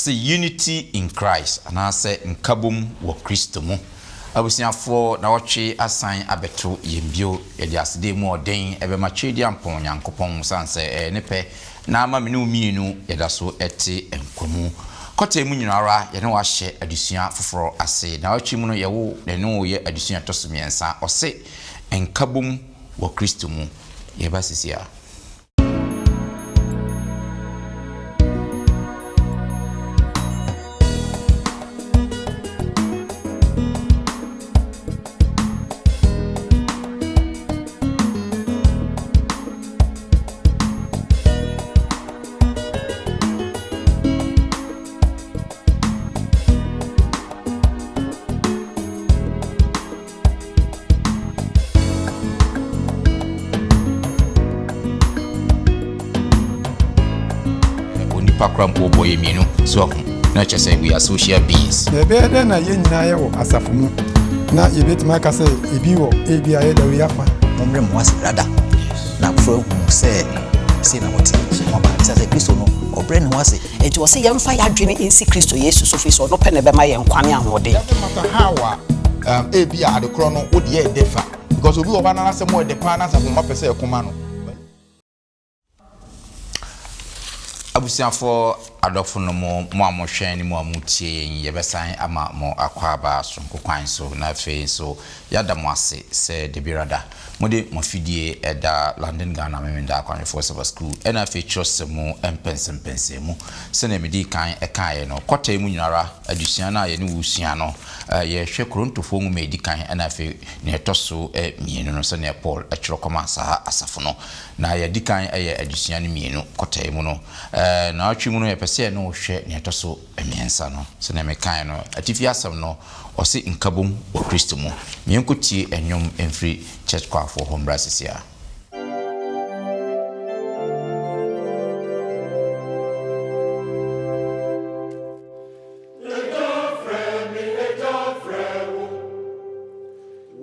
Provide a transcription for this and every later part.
Ɔse Unity in Christ anaasɛ Nkabom wɔ Kristo mu. Abusuafoɔ, nawɔtwe asan abɛto yɛn bio. Yɛde aseda emu ɔden bɛma Tweediampɔn Nyankopɔn sane sɛ ɛyɛ ne pɛ na ama me ne wo mmienu yɛda so te nkwa mu. Kɔta yi mu nyina ara yɛne wo ahyɛ adesua foforɔ ase. Nawɔtwe mu no yɛwo yɛne wo yɛ adesua ɛtɔ so mmiɛnsa. Ɔse Nkabom wɔ Kristo mu. Yɛba sisi a. Onipa kora mpo wɔbɔ yɛ mmienu so ahu na kyerɛ sɛ we are social beings. Na ɛbɛyɛ dɛn na yɛn nyinaa yɛwɔ asafo mu na yebetumi aka sɛ ebi wɔ ebia yɛda wei afa? Mommrɛ mo ho ase brada, na afoforɔ ahu sɛ sei na mote. Moaba, ɛsiane sɛ Kristo no, ɔbrɛ ne ho ase. Enti ɔse yɛmfa yɛn adwene nsi Kristo Yesu so firi sɛ ɔno pɛ na ɛbɛma yɛn nkwa ne ahoɔden. Doesn't matter how a um, ebi a ade korɔ no wo deɛ ɛdɛ fa because obi wɔ hɔ a na n'asɛm ɛdɛ paa na asafo mma pɛ sɛ ɛko ma no. Abusuafoɔ adɔfo no mo mo a mohwɛn ne mo a motie yɛn yɛbɛsan ama mo akwaaba soronko kwan so na afei nso yɛada mo ase sɛ dabiara da Mode mo afidie da London Ghana Memenda Akwanhwɛfoɔ Saba Sukuu ɛna afei kyerɛwsɛm mu mpɛnsɛmpɛnsɛn mu. Sɛdeɛ medii kan kaeɛ no, kɔta yi mu nyina ara, adesua no a yɛne wo resua no, yɛrehwɛ Korintofoɔ nwoma a ɛdi kan ɛna afei nea ɛtɔ so mmienu no, sɛdeɛ Paul twerɛ kɔmaa saa asafo no. Na yɛadi kan ayɛ adesua no mmienu kɔta yi mu no. Naawɔtwe mu no, yɛpɛ sɛ yɛne wo hwɛ nea ɛtɔ so mmiɛnsa no. Sɛdeɛ mekaeɛ no, atifi asɛm no, Ɔse nkabom wɔ Kristo mu. Ma yɛnkɔ tie ɛnwom mfiri church choirfoɔ hɔ mmra sisi a. Agya frɛ me, Agya frɛ wo,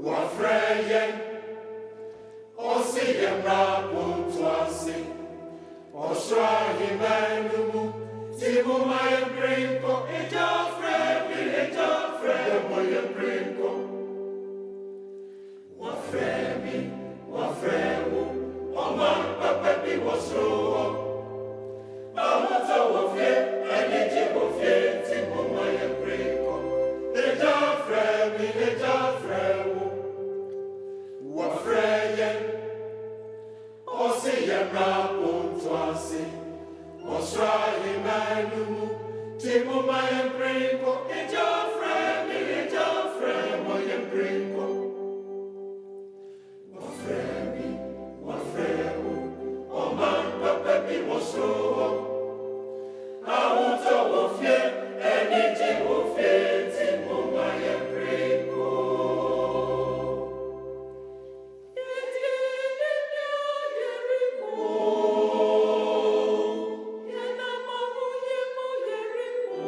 Wafrɛ yɛn. Ɔse yɛmmra ponto ase, Ɔsoro ahemman no mu. Nti momma yɛmpere nkɔ. Agya frɛ me, Agya frɛ yɛmmɔ yɛmpere nkɔ. Wafrɛ me, wafrɛ wo, Ɔman papa bi wɔ soro hɔ. Ahotɔ wɔ fie, anigye wɔ fie, Nti momma yɛmpere nkɔ. Agya frɛ me, Agya frɛ wo. Wɔfrɛ yɛn, ɔse yɛmmra ponto ase, Ɔsoro ahemman no mu, Nti momma yɛmpere nkɔ. Agya frɛ me, Agya frɛ mo, yɛmpere nkɔ. Wɔfrɛ me, wɔfrɛ wo, Ɔman papa bi wɔ soro hɔ. Ahotɔ wɔ fie, anigye wɔ fie, nti momma yɛmpere nkɔ. Yɛtie ne nne a yɛrekɔ. Yɛnam ahohia mu yɛrekɔ.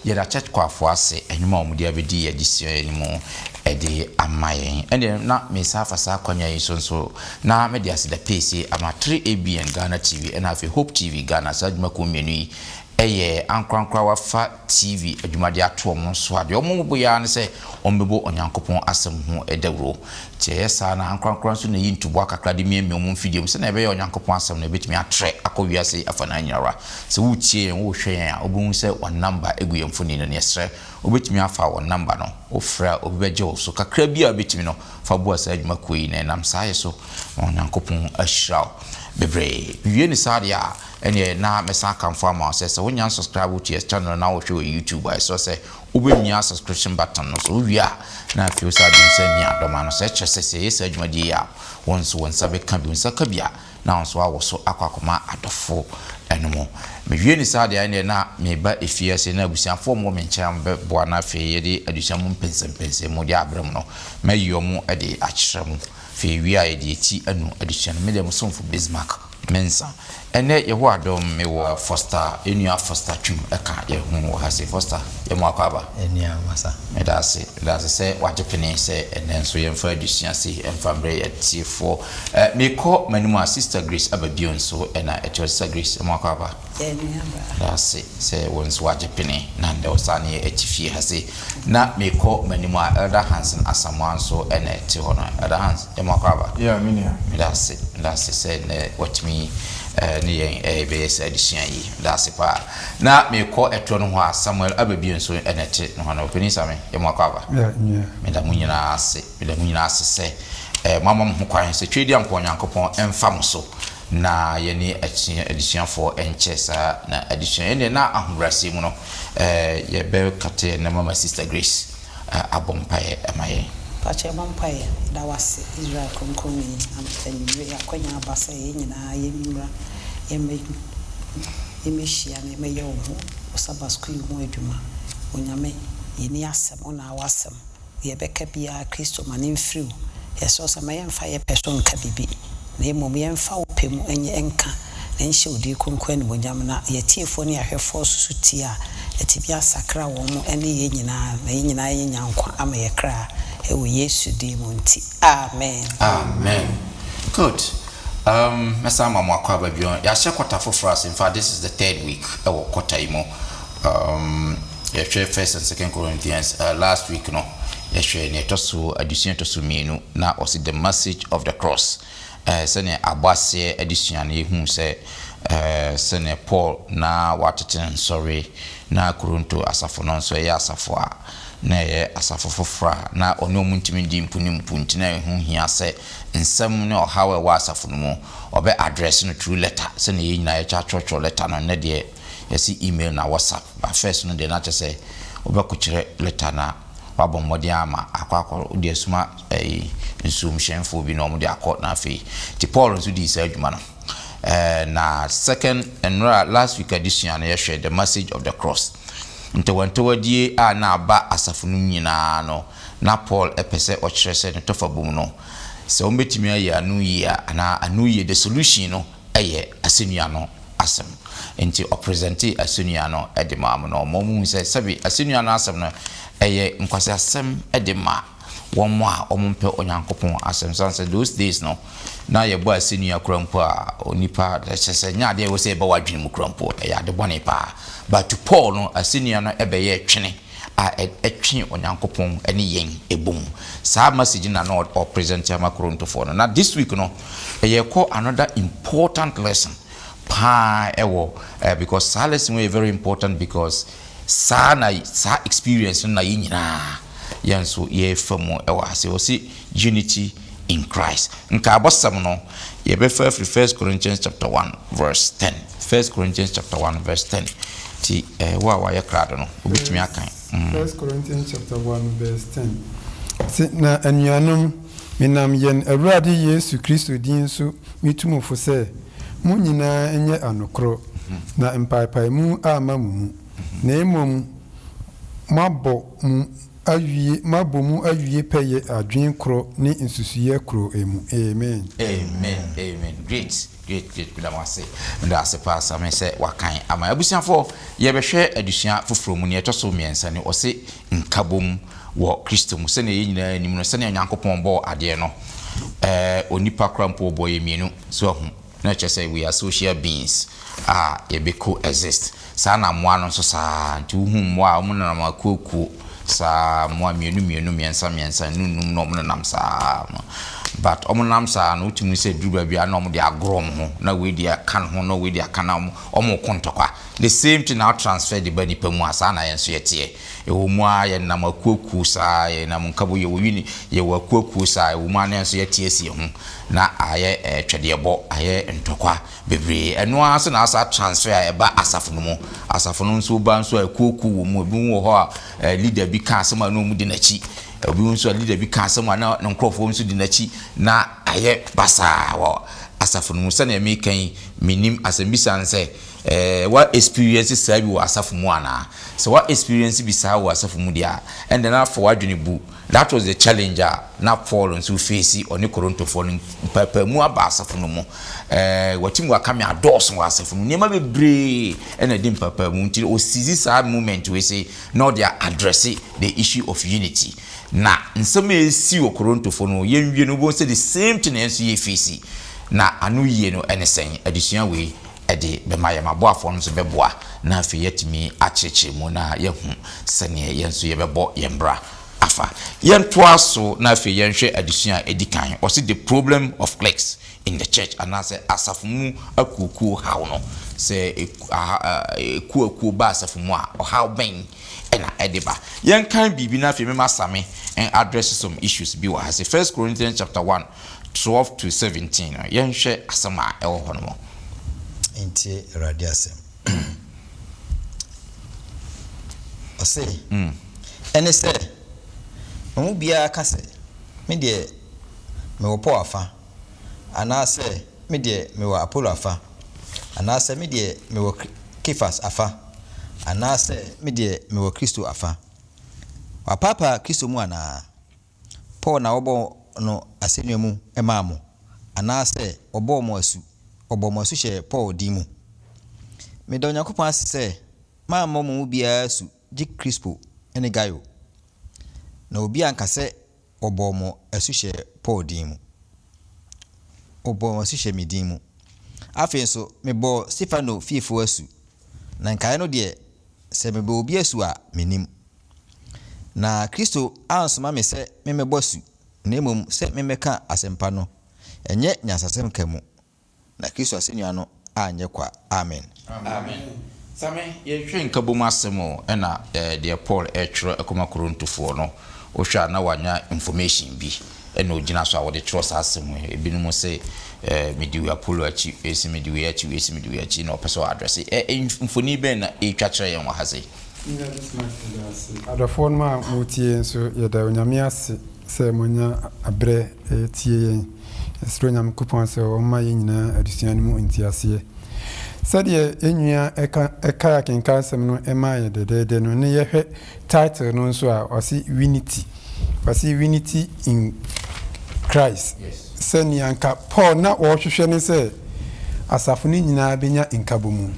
Yɛda Church Kwafoɔ ase nnwom a wɔde abɛdi yɛn adesua yi mu de ama yɛn. Ɛnneɛ na mesan afa saa akwanya yi so nso na mede aseda piesie ama 3ABN Ghana TV ɛna afei Hope TV Ghana. Saa adwumakuo mmienu yi yɛ ankorankoro a wɔafa TV adwuma de ato wɔn so a deɛ wɔbɔ yi ara ne sɛ wɔbɛbɔ Onyankopɔn asɛm ho dawuro. Nti ɛyɛ saa na ankorankoro nso na ɛyi ntoboa kakra de miamia wɔn mfidie mu sɛdeɛ ɛbɛyɛ a Onyankopɔn asɛm no ɛbɛtumi atrɛ akɔ wiase yi afanaa nyinara. Sɛ woretie yɛn, worehwɛ yɛn a, wobɛhu sɛ wɔn namba gu yɛn mfoni no, na yɛsrɛ wobɛtumi afa wɔn namba no, wofrɛ a obi bɛgye wo so. Kakra bi a wobɛtumi no, fa boa saa adwumakuo yi, na ɛnam saa yɛ so ma Onyankopɔn ahyira wo bebree. Mewie no saa deɛ a, ɛnneɛ na mɛsan akamfo ama wo sɛ, sɛ wonnya nsubscribe to yɛn channel na wohwɛ wɔ YouTube a, ɛsrɛ sɛ wobɛmia subscription button no so. Wowie a, na afei wo san de wo nsa amia dɔm ano. Sɛ ɛkyerɛ sɛ, sɛ yɛyɛ saa dwumadie yi a, wo nso wo nsa bɛka bi. Wo nsa ka bi a, na wo nso woawɔ so akɔ akɔma adɔfo no mu. Mewie no saa deɛ a, ɛnneɛ na meba efie ase na abusuafoɔ a wɔwɔ me nkyɛn a wɔbɛboa na afei yɛde adesua mu mpɛnsɛmpɛnsɛmu de abrɛ mo no, mayi wɔn de akyerɛ mo. Afei yɛwie a, yɛde yɛn ti anu adesua no. Me deɛ, mo somfo Bismarck Mensah. Ɛnnɛ, Yehowa adom, mewɔ Foster, yɛn nua Foster Twum ka yɛn ho wɔ ha sei. Foster, yɛma wo akwaaba. Nua Masa. Meda ase, meda ase sɛ wagye pene sɛ ɛnnɛ nso yɛmfa adesua sei mfa mbrɛ yɛn atiefoɔ. Eh, mekɔ m'anim a, Sister Grace aba bio nso na ɛte hɔ. Sister Grace, yɛma wo akwaaba. Yɛn nua baa. Meda ase sɛ wo nso wagye pene na nnɛ wo sane yɛ ɛte fie ha sei. Na mekɔ m'anim a, Elder Hansen Asamoah nso na ɛte hɔ no. Elder Hans, yɛma wo akwaaba. Yeah, me nua. Meda ase, meda ase sɛ nnɛ watumi ne yɛn rebɛyɛ saa adesua yi. Meda ase paa. Na mekɔ ɛtoɔ no hɔ a, Samuel aba bio nso na ɛte nohoa no. Ɔpanin Same, yɛma wo akwaaba. Yeah, nua. Meda mo nyinaa ase, meda mo nyinaa ase sɛ moama mo ho kwan sɛ Tweediampɔn Nyankopɔn mfa mo so na yɛne adesuafoɔ nkyɛ saa na adesua. Ɛnneɛ na ahobrɛaseɛ mu no, yɛbɛkate yɛn nneɛma ma Sister Grace abɔ mpaeɛ ama yɛn. Mpakyɛ yɛbɔ mpaeɛ. Yɛda wo ase Israel Kronkronni anwummerɛ yi akwanya aba sɛ yɛn nyinaa yɛmmra yɛmmɛhyia na yɛmmɛyɛ wo ho wo Sabbath School yi ho adwuma. Onyame yɛnni asɛm wo na wɔ asɛm. Deɛ yɛbɛka biara, Kristo, ma no mfiri wo. Yɛsrɛ wo sɛ mma yɛmfa yɛn pɛ so nka biribi, na mmom yɛmfa wo pɛ mu nyɛ nka, na nhyɛ wo din kronkron animuonyam, na yɛn atiefoɔ ne yɛn ahwɛfoɔ nso so tie a, atumi asakra wɔn ne yɛn nyinaa, na yɛn nyinaa yɛanya nkwa ama yɛn kra, wɔ Yesu din mu nti, amen. Amen good um mɛsan ama mo akwaaba bio yɛahyɛ quarter foforɔ ase infact this is the third week ɛwɔ quarter yi mu um Yɛhwɛ First and Second Corinthians uh, last week no, yɛhwɛ nea ɛtɔ so adesua ɛtɔ so mmienu na ɔsi the message of the cross. Uh, sɛnea abɔ aseɛ adesua no yɛhu sɛ uh, sɛnea Paul na watete ne nsɔre na Korinto asafo no nso ɛyɛ asafo a na ɛyɛ asafo foforɔ a na ɔne wɔn ntumi ndi mpu ne mpu nti na ɛho hia sɛ nsɛm ne ɔhaw a ɛwɔ asafo no mu ɔbɛ address no through letter sɛnea yɛn nyinaa yɛkyɛ atwerɛtwerɛ letter no nnɛ deɛ Yɛse email na WhatsApp but first no deɛ na kyerɛ sɛ wobɛkokyerɛ letter na wabɔ mmɔden ama akɔ akɔ wode asuma ɛyi nsuomhyɛnfoɔ bi na wɔn de akɔ na afei ti Paul nso dii saa adwuma no ɛɛ na second nnora last week adesua no yɛhwɛ the message of the cross ntawantawadie a na aba asafo no mu nyinaa no na Paul ɛpɛ sɛ ɔkyerɛ sɛ ne tɔfa bom no sɛ wɔn bɛtumi ayɛ ano yie a anaa ano yie the solution no ɛyɛ asɛnnua no asɛm. Enti ɔpresɛntee asɛnnua no de maa wɔn, na ɔma wɔhuu sɛ sɛbe asɛnnua no asɛm no, ɛyɛ nkwaseasɛm de ma wɔn a wɔmpɛ Onyankopɔn asɛm. Sane sɛ those days no, na yɛbɔ asɛnnua kora mpo a, onipa, kyerɛ sɛ nyɛ adeɛ a ɛwɔ sɛ ɛba w'adwene mu kora mpo, ɛyɛ ade bɔne paa. But to Paul no, asɛnnua no bɛyɛɛ twene a ɛtwe Onyankopɔn ne yɛn bɔ mu. Saa message no na na ɔpresente ama Korintofoɔ no. Na this week no, yɛkɔ another important lesson paa ɛwɔ eh, because saa lesson wei yɛ very important because saa na saa experience no na yɛn nyinaa yɛn nso yɛrefa mu ɛwɔ ase. Wɔsi unity in Christ. Nkaabɔsɛm no yɛbɛfa afiri First Corinthians chapter 1 verse 10. First Corinthians chapter 1 verse 10. Ti eh, wo a wayɛ krado no, wobɛtumi akan. First Corinthians chapter 1 verse 10. Se na anuanom, menam yɛn Awurade Yesu Kristo din so mitu mo fo sɛ, mo nyinaa nyɛ anokoro, na mpaepaemu amma mo mu, na mmom moabɔ mo. awie, moabɔ mu awie pɛyɛ adwene korɔ ne nsusuiɛ korɔ mu. Amen. Amen amen great great great meda mo ase meda ase paa Same sɛ wakan ama yɛn. Abusuafoɔ yɛbɛhwɛ adesua foforɔ mu nea ɛtɔ so mmiɛnsa ni ɔse nkabom wɔ Kristo mu sɛnea yɛn nyinaa nim no sɛnea Onyankopɔn bɔɔ adeɛ no ɛɛ onipa koraa mpo ɔbɔɔ yɛn mmienu so ahu na ɛkyerɛ sɛ we are social beings a yɛbɛ co exist. Saa na mmoa no nso saa ara. Nti wohu mmoa a, wɔnenam akuokuo saa, mmoa mmienu mmienu, mmiɛnsa mmiɛnsa, nnum nnum na wɔnenam saa ara. But wɔnenam saa no, wotumi hu sɛ ɛduru baabi a na wɔde agorɔ wɔn ho, na wei deɛ aka ne ho, na wei deɛ aka na wɔreko ntɔkwa. The same thing na wo transfer de ba nnipa mu a, saa na yɛn nso yɛteɛ. Ɛwɔ mu ara yɛnenam akuokuo saa, yɛnenam nkabom, yɛwɔ uni, yɛwɔ akuokuo saa, ɛwɔ mu ara na yɛn nso yɛte asi yɛn ho, na ayɛ twɛdeɛbɔ, ayɛ ntɔkwa. Bebree. Ɛno ara nso na asa transfer a ɛba asafo no mu. Asafo no nso ba nso a akuo kuo wɔ mu. Ebi wɔ hɔ a leader bi ka asɛm a na wɔn di n'akyi. Ebi nso a leader bi ka asɛm a na ne nkurɔfoɔ nso di n'akyi na ayɛ basaa wɔ asafo no mu. Sɛnea meka yi, menim asɛmbisa no sɛ ɛɛ wa experience saa bi wɔ asafo mu anaa? Sɛ wa experience bi saa wɔ asafo mu deɛ a, ɛnde na fa w'adwene bu That was the challenge a na Paul nso face ɔne Korintofoɔ no mpaapaemu aba asafo no mu. Ɛɛ watumi waka me adɔɔso wɔ asafo no mu. Nneɛma bebree ɛna ɛde mpaapaemu nti ɔsizi saa moment wei sei na ɔde address the issue of unity. Na nsɛm a ɛsi wɔ Korintofoɔ no yɛnwie no wobɛhu sɛ the same thing na yɛn nso yɛ face. Na ano yie no ɛne sɛn? Adesua wei ɛde bɛma yɛn aboafoɔ no nso bɛboa na afei yɛatumi akyerɛkyerɛ mu na yɛahu sɛdeɛ yɛn nso yɛbɛbɔ yɛn bra afa. Yɛntoa so na afei yɛnhwɛ adesua a ɛdi kan. Ɔse the problem of cliques in the church anaasɛ asafo mu akuokuo haw no. Sɛ ekuo akuo ba asafo mu a, ɔhaw bɛn na ɛde ba? Yɛnkan biribi na afei mema Same address some issues bi wɔ ha. Sɛ First Corinthians chapter 1 12 to 17 no, yɛnhwɛ asɛm a ɛwɔ hɔ no mu. Ntie Awurade asɛm. Ɔse, Ɛne sɛ, mo mu biara ka sɛ, Me deɛ, mewɔ Paul afa, anaasɛ, Me deɛ, mewɔ Apolo afa, anaasɛ, Me deɛ, mewɔ Kefas afa, anaasɛ, Me deɛ, mewɔ Kristo afa. Wɔapaapaa Kristo mu anaa? Paul na wɔbɔɔ no asɛnnua mu maa mo, anaasɛ wɔbɔɔ mo asu, wɔbɔɔ mo asu hyɛɛ Paul din mu? Meda Onyankopɔn ase sɛ mammɔ mo mu biara asu gye Krispo ne Gaio, na obi anka sɛ wɔbɔɔ mo asu hyɛɛ Paul din mu. Wɔbɔɔ mo asu hyɛɛ me din mu. Afei nso, mebɔɔ Stefano fiefo asu, na nkae no deɛ, sɛ mebɔɔ obi asu a, minnim. Na Kristo ansoma me sɛ memmɛbɔ asu, na mmom sɛ memmɛka asɛmpa no, ɛnyɛ nyansasɛm ka mu, na Kristo asɛnnua no anyɛ kwa. Amen. Amen. Same, yɛhwɛ nkabom asɛm o, ɛna deɛ Paul ɛretwerɛ ɛkɔma Korontofoɔ no, wohwɛ a na wanya information bi ɛna ogyina so a wɔde twerɛ saa asɛm yi. Ebinom se medi wei Apollo akyi, wei se medi wei akyi, wei se medi wei akyi, na ɔpɛ sɛ ɔ address. Ɛ, mfoni bɛn na ɛretwa kyerɛ yɛn wɔ ha sei? Me nua Bismarck yɛda ase. Adɔfoɔ nom a motie nso yɛda Onyame ase sɛ moanya aberɛ retie yɛn. Yɛsrɛ Onyankopɔn sɛ ɔmma yɛn nyinaa adesua no mu nteaseɛ. Sɛdeɛ yɛn nua ɛka ɛkae akenkan asɛm no maa yɛn dɛdɛɛdɛ no ne yɛhwɛ title no nso a ɔse Unity. Ɔse Unity in Christ. Sɛ nea anka Paul na ɔrehwehwɛ ne sɛ asafo no nyinaa bɛnya nkabɔmu.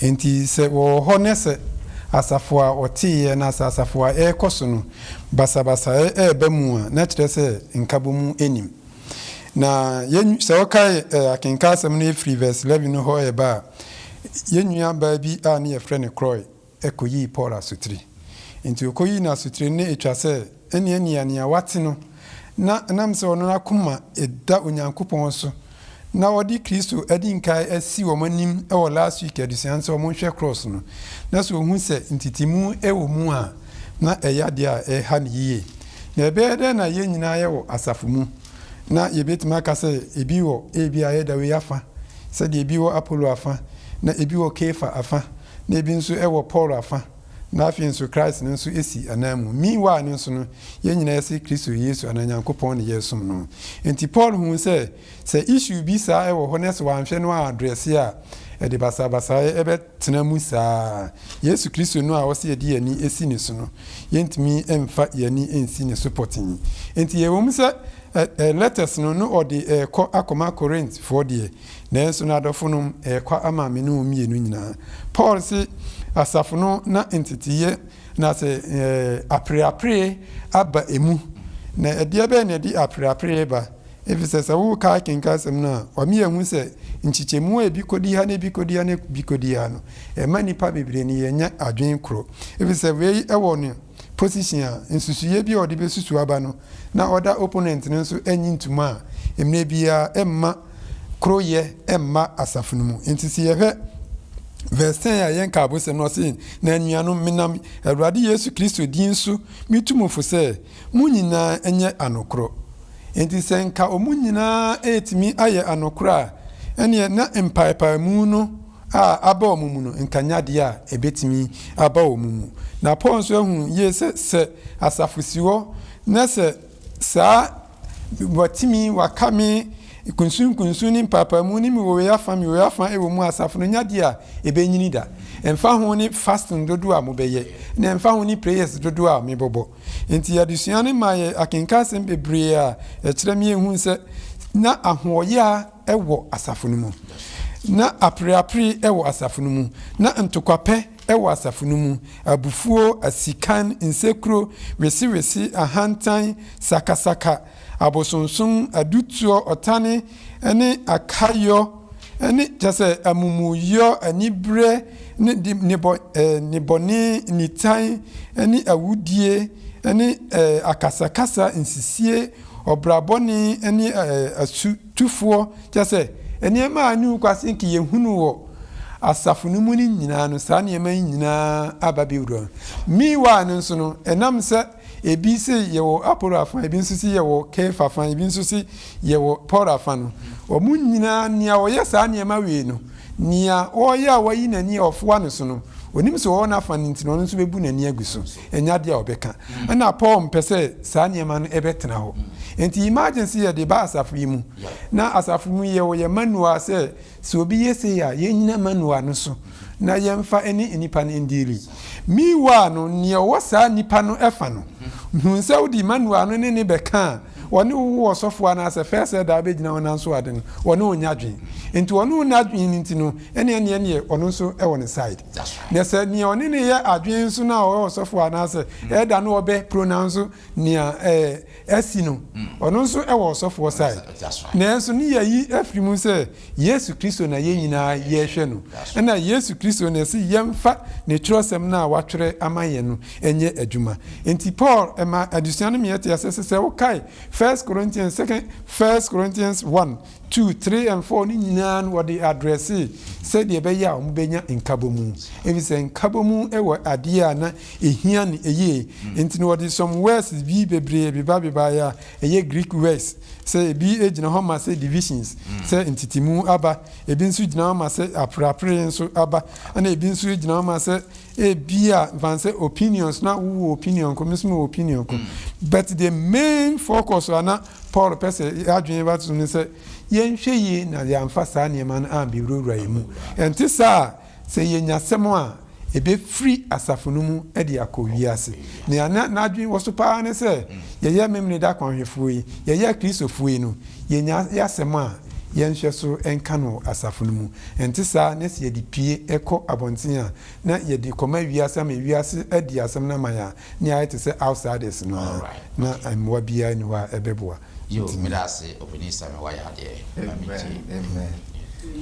Enti sɛ wɔwɔ hɔ na sɛ asafo a wɔteeɛ anaasɛ asafo a ɛrekɔ so no basabasayɛ reba mu a, na kyerɛ sɛ nkabɔmu nnim. Na yɛn, sɛ wokae akenkan asɛm no firi verse 11 no hɔ reba a, yɛn nuabaa bi a ne yɛfrɛ no Chloe kɔyii Paul asotire. Enti ɔkɔyii no asotire no, na ɛtwa sɛ ɛnneɛ nea nea wate no, na ɛnam sɛ ɔno n'akoma da Onyankopɔn so, na ɔde Kristo adi nkae asi wɔn anim wɔ last week adesua no sɛ wɔnhwɛ cross no, na sɛ ɔhu sɛ ntetemu wɔ mu a, na ɛyɛ adeɛ a ɛha no yie. Na ɛbɛyɛ dɛn na yɛn nyinaa yɛwɔ asafo mu, na yɛbɛtumi aka sɛ ebi wɔ ebia yɛda wei afa, sɛdeɛ ebi wɔ Apollo afa, na ebi wɔ Kefa afa, na ebi nso wɔ Paul afa, na afei nso Christ no nso si ananmu. Meanwhile no nso no, yɛn nyinaa yɛse Kristo Yesu anaa Nyankopɔn na yɛresom no. Enti Paul huu sɛ, sɛ issue bi saa wɔ hɔ na sɛ wanhwɛ no a address a, ɛde basabasayɛ bɛtena mu saa ara. Yesu Kristo no a ɔse yɛde yɛn ani si ne so no, yɛntumi mfa yɛn ani nsi ne so pɔtee. Enti ɛwom sɛ letters no na ɔde rekɔ akɔma Korinthfoɔ deɛ, nanso no adɔfonom, ɛrekɔ ama me ne wo mmienu nyinaa. Paul se asafo no na nteteyɛ na sɛ apereapereɛ aba emu. Na ɛdeɛ bɛn na ɛde apereapereɛ ba? Efisɛ sɛ wokae kenkan asɛm no a, wama yɛahu sɛ nkyekyɛmu a ebi kodi ha na ebi kodi ha na ebi kodi ha no, ɛma nnipa bebree no yɛnya adwene koro. Efisɛ wei wɔ ne position a, nsusuiɛ bi a ɔde bɛsusu aba no, na ɔda opponent no nso nnye ntom a, mmerɛ biara ɛmma koroyɛ mma asafo no mu. Enti sɛ yɛhwɛ verse 10 a ɛyɛ nkaabosɛm no, ɔse, Na anuanom, menam Awurade Yesu Kristo din so metu mo fo sɛ, mo nyinaa nyɛ anokorɔ. Enti sɛ nka wɔn nyinaa retumi ayɛ anokorɔ a, ɛnneɛ na mpaepaemu no a aba wɔn mu no, nka nyɛ adeɛ a ɛbɛtumi aba wɔn mu. Na Paul nso ahunu yie sɛ, sɛ asafo si hɔ na sɛ saa watumi waka me kunsunkunsun ne mpaepaemu ne mewɔ wei afa mewɔ wei afa wɔ mu a, asafo no nyɛ adeɛ a ɛbɛnyini da. Ɛmfa ho ne fasting dodoɔ a mobɛyɛ, na ɛmfa ho ne prayers dodoɔ a mebɔbɔ. Enti adesua no ma yɛ akenkansɛm bebree a ɛkyerɛ ma yɛhu sɛ na ahoɔyea wɔ asafo no mu, na apereapere wɔ asafo no mu, na ntokwapɛ wɔ asafo no mu, abufuo, asikan, nsekuro, wesewese, ahantan, sakasaka, abosonsom, adutoɔ, ɔtane, ne akayɔ, ne, kyerɛ sɛ, amumuyɔ, aniberɛ, ne nnebɔ, nnebɔne, nitan, ne awudie, ne akasakasa, nsisie, ɔbra bɔne, ne asutufoɔ, kyerɛ sɛ, nneɛma a ɛne kwase nka yɛhunu wɔ asafo no mu no nyinaa no, saa nneɛma yi nyinaa aba bɛwura. Meanwhile no nso no, ɛnam sɛ Ebi se yɛwɔ Apolo afa, ebi nso se yɛwɔ Kefa afa, ebi nso se yɛwɔ Paul afa no, wɔn nyinaa, nea ɔyɛ saa nneɛma wei no, nea ɔreyɛ a wayi n'ani a ɔfoa no so no, onim sɛ ɔwɔ n'afa no nti no, ɔno nso bɛbu n'ani agu so. Ɛnyɛ adeɛ a ɔbɛka. Ɛna Paul mpɛ sɛ saa nneɛma no ɛbɛtena hɔ. Enti imagine sɛ yɛde ba asafo yi mu, na asafo mu yɛwɔ yɛn manual sɛ Sɛ obi yɛ sei a, yɛnnyina manual no so na yɛmfa ne nnipa no ndiili. Meanwhile no, nea ɔwɔ saa nnipa no fa no, hu sɛ wode manual no ne no bɛka a, ɔne wo wo ɔsɔfoɔ anaasɛ first elder a wobɛgyina wo nan so ade no, ɔne wo nyɛ adwene. Nti ɔne wo nyɛ adwene no nti no, ɛneɛ neɛ neɛ ɔno nso wɔ ne side. Na sɛ nea ɔne no yɛ adwene nso no a ɔyɛ ɔsɔfoɔ anaasɛ elder no ɔbɛ pronounce nea ɛɛ asi no, ɔno nso wɔ ɔsɔfoɔ side. Nanso ne yɛayi afiri mu sɛ Yesu Kristo na yɛn nyinaa yɛrehwɛ no. Ɛna Yesu Kristo na ɛse yɛmfa ne twerɛsɛm no a watwerɛ ama yɛn no nyɛ adwuma. Enti Paul ma adesua no ma yɛte aseɛ sɛ, sɛ wokae First Corinthians, Second, First Corinthians 1, 2, 3 and 4 no nyinaa no wɔde adrɛsee sɛdeɛ ɛbɛyɛ a wɔbɛnya nkabomu. Efisɛ nkabomu wɔ adeɛ a na ɛhia no yie. Nti no wɔde some words bi bebree beba bebaeɛ a ɛyɛ Greek words sɛ ebi gyina hɔ ma sɛ divisions, sɛ ntetemu aba, ebi nso gyina hɔ ma sɛ apreapre nso aba, ɛna ebi nso gyina hɔ ma sɛ ebia mfa no sɛ opinions na wowɔ opinion ko, me nso mewɔ opinion ko. But the main focus a na Paul pɛ sɛ yɛn adwene ba so ne sɛ yɛnhwɛ yie na yɛamfa saa nneɛma no ammɛwurawura yɛn mu. Ɛnte saa a, sɛ yɛnya asɛm a, ɛbɛfiri asafo no mu de akɔ wiase. Nea na n'adwene wɔ so paa ne sɛ yɛyɛ Memeneda akwanhwɛfoɔ yi, yɛyɛ Akristofoɔ yi no, yɛnya asɛm a, yɛnhwɛ so nka no wɔ asafo no mu. Ɛnte saa na sɛ yɛde pue kɔ abɔnten a, na yɛde kɔma wiase ama wiase adi asɛm no ama yɛn a, ne ayɛ te sɛ outsiders no ara, na mmoa biara nni hɔ a ɛbɛboa. Yo, meda ase Ɔpanin Sami wayɛ adeɛ. Ma me tie.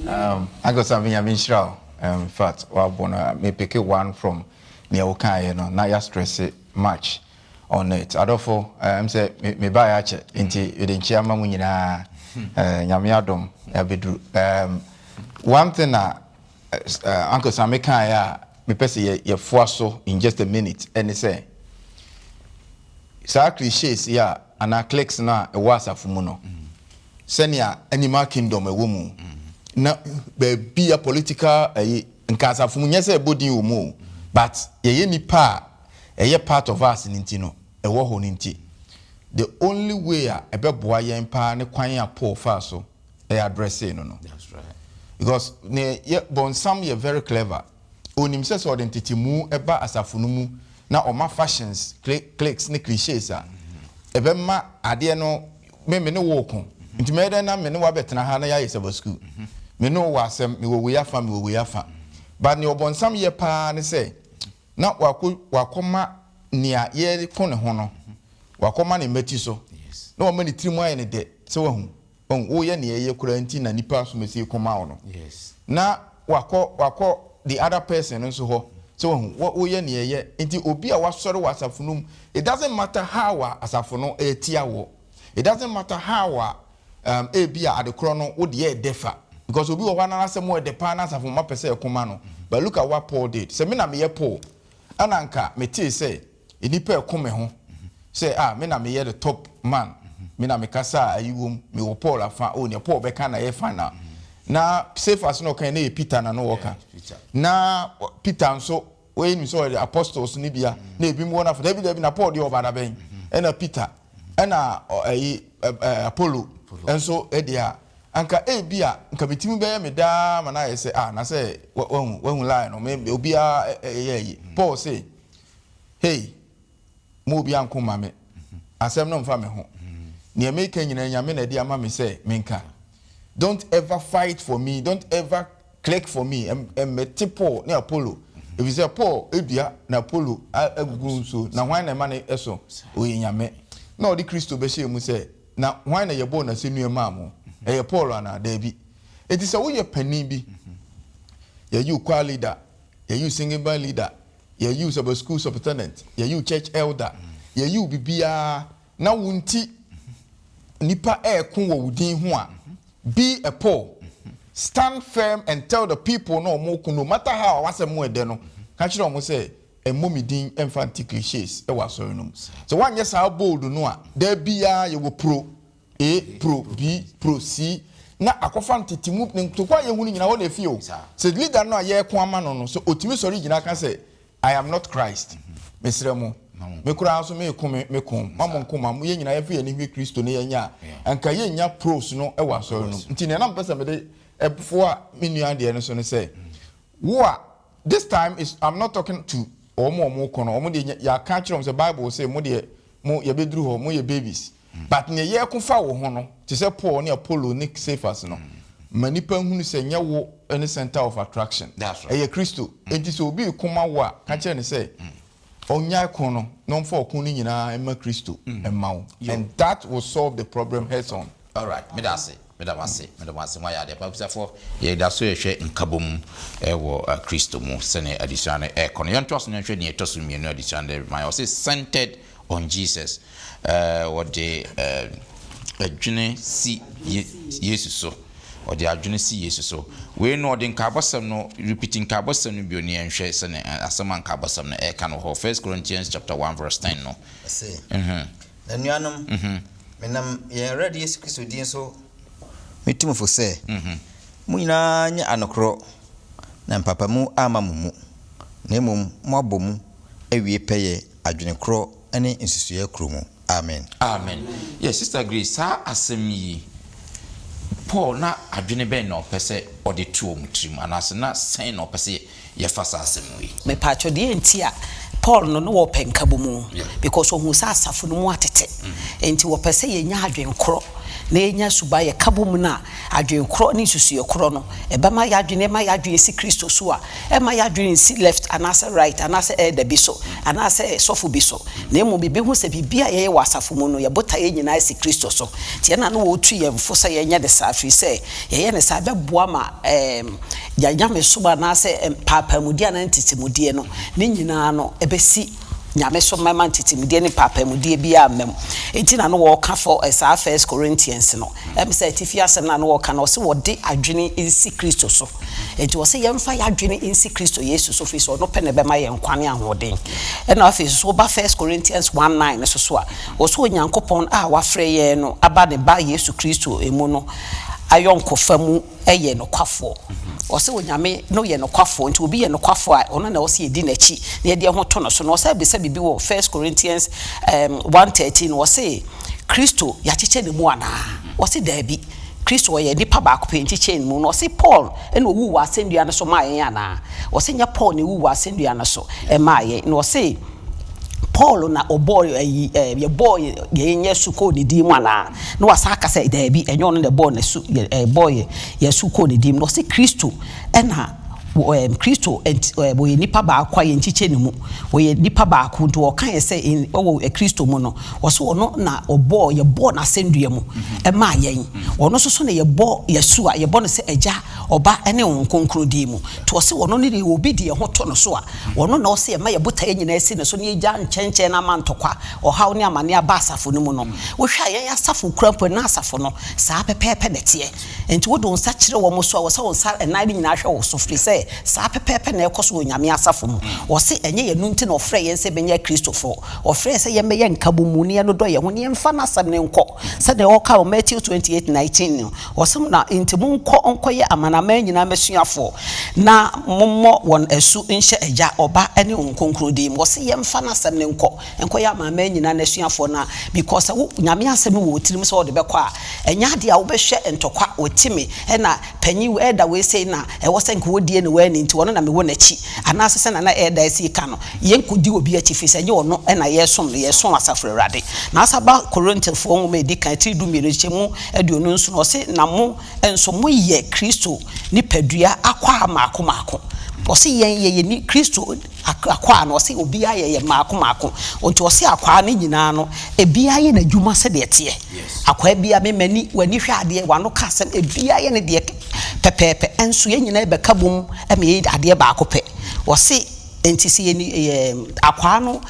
Amen. Uncle Sami Nyame nhyira wo. In fact, wabɔ no me pick one from nea wokaeɛ no na ya stress much on it. Adɔfo, ɛm sɛ me baeɛ akyɛ nti mede nkyea ma mo nyinaa. Nyame adom abɛduru. One thing a Uncle Sami kaeɛ a mepɛ sɛ yɛ yɛfoa so in just a minute ɛne sɛ saa cliches yi a anaa cliques no a ɛwɔ asafo mu no sɛnea animal kingdom ɛwɔ mu na baabi a political ɛyi nka asafo mu nyɛ sɛ ɛbɔ din wɔ mu o but yɛyɛ nipa a ɛyɛ part of us no nti no ɛwɔ hɔ no nti the only way a ɛbɛboa yɛn paa ne kwan a Paul faa so ɛyɛ addressee no no. Because ne yɛ bɔnsam yɛ very clever. Onim sɛ sɛ ɔde ntetemu ba asafo no mu na ɔma fashions, cliques ne cliches a, ɛbɛma adeɛ no, me me ne wo reko, nti mɛyɛ dɛn na me ne wo abɛtena ha na yɛayɛ Sabbath school? Me ne wo wɔ asɛm, mewɔ wei afa, mewɔ wei afa. But nea ɔbɔnsam yɛ paa ne sɛ, na wakɔ wakɔma nea yɛreko ne ho no, wakɔma ne mmati so, na wama ne tirim ayɛ no dɛ, sɛ wahu. Wahu, woyɛ nea ɛyɛ koraa nti na nipa asomasi reko ma wo no. Na wakɔ wakɔ the other person no nso hɔ, sɛ wahu, wo woyɛ nea ɛyɛ nti obi a wasɔre wɔ asafo no mu, it doesn't matter how a asafo no retia woɔ, it doesn't matter how a um, ebi a adekorɔ no wo deɛ ɛdɛ fa, because obi wɔ hɔ a na n'asɛm ɛdɛ paa na asafo mma pɛ sɛ ɛko ma no, but look at what Paul did, sɛ me na meyɛ Paul, ɛna nka metee sɛ Nnipa ɛko me ho sɛ ah me na meyɛ the top man, me na mekasa a ayi wom, mewɔ Paul afa, oh nea Paul bɛka na ɛyɛ final. Na Cephas na ɔka na ɛyɛ Peter na no ɔka. Na Peter nso wɔyɛ nim sɛ ɔyɛ apostles no bia, na ebi mu wɔ n'afa, dabi dabi na Paul deɛ ɔba da bɛn, ɛna Peter, ɛna ɛyi Apollo nso ɛdeɛ a, anka ebi a nka me tirim bɛyɛ me daa ma no ayɛ sɛ ah na sɛ wahu wahu line no, me obiara ɛyɛ ayi. Paul se Hey, mo obiara nko mma me. Asɛm no mfa me ho. Nea meka nyinaa Nyame na ɛde ama me sɛ menka. Don't ever fight for me, don't ever click for me. Mmɛte Paul ne Apollo. Efisɛ Paul dua na Apollo agugu nsuo, na hwan na ɛma no so? Ɔyɛ Nyame. Na ɔde Kristo bɛhyɛɛ mu sɛ, na hwan na yɛbɔɔ n'asɛnnua maa mo? Ɛyɛ Paul anaa? Daabi. Enti sɛ woyɛ panin bi, yɛyi wo choir leader, yɛyi wo singing band leader, Yɛyi wo Sabbath school superintendent, yɛyi wo church elder, yɛyi wo biribiara na wo nti nnipa ɛreko wɔ wo din ho a, be a Paul. Stand firm and tell the people na wɔn reko no matter how a w'asɛm mu ɛdɛ no, ka kyerɛ wɔn sɛ ɛmmɔ me din ɛmfa nte cliches wɔ asɔre no mu. Sɛ woanyɛ saa bold no a, da biara yɛwɔ pro A, pro B, pro C, na akɔfa ntete mu, ne ntokwa a yɛhu no nyinaa hɔ na efi o. Sɛ leader no a yɛreko ama no no, sɛ otumi sɔre gyina ka sɛ, I am not Christ, mesrɛ mo, me koraa nso mereko me me ko, mma mo nko mma mo, yɛn nyinaa yɛmfa yɛn ani nhwɛ Kristo na yɛnyɛ a, anka yɛnnya pros no wɔ asɔre no mu. Nti nea na mepɛ sɛ mede foa me nua deɛ no so ne sɛ, wo a, this time is, I'm not talking to wɔn a wɔreko no, wɔn deɛ yɛaka akyerɛ wɔn sɛ Bible se mo deɛ mo yɛbɛduru hɔ, moyɛ babies. But nea yɛreko fa wo ho no, te sɛ Paul ne Apollo ne Cephas no, ma nnipa nhunu sɛ nyɛ wo ne center of attraction. Ɛyɛ Kristo. Enti sɛ obi reko ma wo a, ka kyerɛ no sɛ ɔnnyae ko no na ɔmfa ɔko no nyinaa mma Kristo mma wo. And that will solve the problem heads on. Alright, meda ase, meda mo ase, meda mo ase, moayɛ adeɛ pa. Abusuafoɔ, yɛda so rehwɛ nkabom wɔ Kristo mu sɛdeɛ adesua no rekɔ no. Yɛntoa so na yɛnhwɛ deɛ ɛtɔ so mmienu a adesua no de rema yɛn. Ɔse centered on Jesus. Wɔde adwene si Yesu so. Wɔde adwene si Yesu so. Wei no, ɔde nkaabɔsɛm no, repeat nkaabɔsɛm no bio na yɛnhwɛ sɛnea asɛm a nkaabɔsɛm no ɛreka no wɔ hɔ. First Corinthians chapter 1 verse 10 no. Ɔse, Anuanom, menam yɛn Awurade Yesu Kristo din so metu mo fo sɛ, mo nyinaa nyɛ anokorɔ, na mpaapaemu amma mo mu, na mmom moabɔ mu awie pɛyɛ adwene korɔ ne nsusuiɛ korɔ mu. Amen. Amen. Yes, Sister Grace, saa asɛm yi, Paul na adwene bɛn na ɔpɛ sɛ ɔde to wɔn tirim, anaasɛ na sɛn na ɔpɛ sɛ yɛfa saa asɛm wei? Mepaakyɛw, deɛ nti a Paul no na ɔpɛ nkabomu, because ɔhuu sɛ asafo no mu atete, nti ɔpɛ sɛ yɛnya adwene korɔ na yɛnya suban, yɛka bom no a, adwene korɔ ne nsusuiɛ korɔ no, ɛbɛma yɛadwene, ɛma yɛadwene si Kristo so a, Ɛmma y'adwene nsi left anaasɛ right anaasɛ elder bi so anaasɛ sɔfo bi so, na mmom yebehu sɛ biribi a yɛyɛ wɔ asafo mu no, yɛn botaeɛ nyinaa si Kristo so. Nti ɛna na wɔretu yɛn fo sɛ yɛnyɛ no saa, ɛfiri sɛ yɛyɛ no saa a, ɛbɛboa ma yɛn nyamesom anaasɛ mpaapaamudie anaa ntetemudie no, ne nyinaa no, ɛbɛsi Nyamesom mma ntetemudie ne mpaapaamudie biara mma mu. Nti na na wɔreka fɔ saa First Corinthians no. Ɛm sɛ atifi asɛm no a na wɔreka no, ɔse wɔde adwene nsi Kristo so. Enti ɔse yɛmfa yɛadwene nsi Kristo Yesu so, firi sɛ ɔno pɛ na ɛbɛma yɛn nkwa ne ahoɔden. Ɛna afei nso woba First Corinthians 1, 9 no so so a, ɔse Onyankopɔn a wafrɛ yɛn no aba ne Ba Yesu Kristo mu no ayɔnkofa mu yɛ nokwafoɔ. Ɔse Onyame no yɛ nokwafoɔ, nti obi yɛ nokwafoɔ a, ɔno na ɛwɔ sɛ yɛdi n'akyi na yɛde yɛn ho to no so. Na ɔsan bisa biribi wɔ First Corinthians 1, 13, ɔse Kristo yɛakyekyɛ ne mu anaa? Ɔse daabi. Kristo ɔyɛ nipa baako pɛ nti chain mu. Na ɔse Paul na ɔwuu wɔ asɛnnua no so maa yɛn anaa? Ɔse nyɛ Paul na ɛwuu wɔ asɛnnua no so maa yɛn. Na ɔse Paul na ɔbɔɔ ayi ɛɛ yɛbɔɔ yɛn asu kɔɔ ne din mu anaa? Na wasan aka sɛ daabi ɛnyɛ ɔno na ɛbɔɔ n'asu ɛɛ bɔɔ yɛn asu kɔɔ ne din mu. Na ɔse Kristo na wɔ Kristo nti wɔyɛ nipa baako a yɛnkyekyɛ ne mu. Wɔyɛ nipa baako nti wɔka yɛ sɛ wɔ Kristo mu no, wɔsɛ ɔno na ɔbɔɔ yɛbɔɔ n'asɛndua mu ɛmaa yɛn. Ɔno nso so na yɛbɔ yɛsu a yɛbɔ no sɛ Agya, Ɔba ne Honhom Kronkron din mu. Nti ɔse ɔno ne deɛ obi de yɛn ho to no so a, ɔno na ɔse yɛma yɛn botaeɛ nyinaa si ne so na yɛgya nkyɛnkyɛn no ama ntɔkwa, ɔhaw ne amaneɛ aba asafo no mu no. Wohwɛ a yɛn asafo kura mpo na asafo no saa pɛpɛɛpɛ na ɛteɛ. Enti wode wo nsa kyerɛ wɔn so a, ɛwɔ sɛ wo nsa nnan no nyinaa hwɛ wo so, firi sɛ saa pɛpɛɛpɛ na ɛrekɔ so wɔ Onyame asafo mu. Ɔse ɛnyɛ yɛn nti na ɔfrɛɛ yɛn sɛ yɛbɛnyɛ Akristofoɔ. Ɔfrɛɛ yɛn sɛ yɛmmɛyɛ nkabɔmu na yɛnnodɔ yɛn ho na yɛmfa N'asɛm no nkɔ. Sɛdeɛ ɔka wɔ Matthew 28:19 no, ɔse na enti monkɔ nkɔyɛ amanaman nyinaa m'asuafoɔ, na mommɔ wɔn asu nhyɛ Agya, Ɔba ne Honhom Kronkron din mu. Ɔse yɛmfa N'asɛm no nkɔ. Nkɔyɛ amanaman nyinaa n'asuafoɔ na because sɛ wo Nyame asɛm wɔ wo tirim sɛ wode bɛkɔ a, ɛnyɛ adeɛ a wobɛhwɛ ntɔkwa, wɔti me ɛna panyin elder wei sei na ɛwɔ sɛ nka wɔdie ne wanni nti ɔno na mewɔ n'akyi anaasɛ sɛnea na elder asi reka no, yɛnkɔdi obi akyi firi sɛ ɛnyɛ ɔno na yɛresom no, yɛresom Asafo Awurade. Na asa ba Korintofoɔ nwoma a ɛdi kan tiri dumienu nkyekyɛmu 27 ɔse, Na mo nso moyɛ Kristo nipadua akwaa mmaako mmaako. Ɔse yɛn yɛyɛ ni Kristo Akwaa no, ɔse obiara yɛ yɛ mmaako mmaako. Nti ɔse akwaa no nyinaa no, ebiara yɛ n'adwuma sɛdeɛ ɛteɛ. Akwaa biara, me m'ani, w'ani hwɛ adeɛ, w'ano ka asɛm, ebiara yɛ ne deɛ pɛpɛɛpɛ. Nso yɛn nyinaa bɛka bom ma yɛyɛ adeɛ baako pɛ. Ɔse nti sɛ yɛn yɛ akwaa no,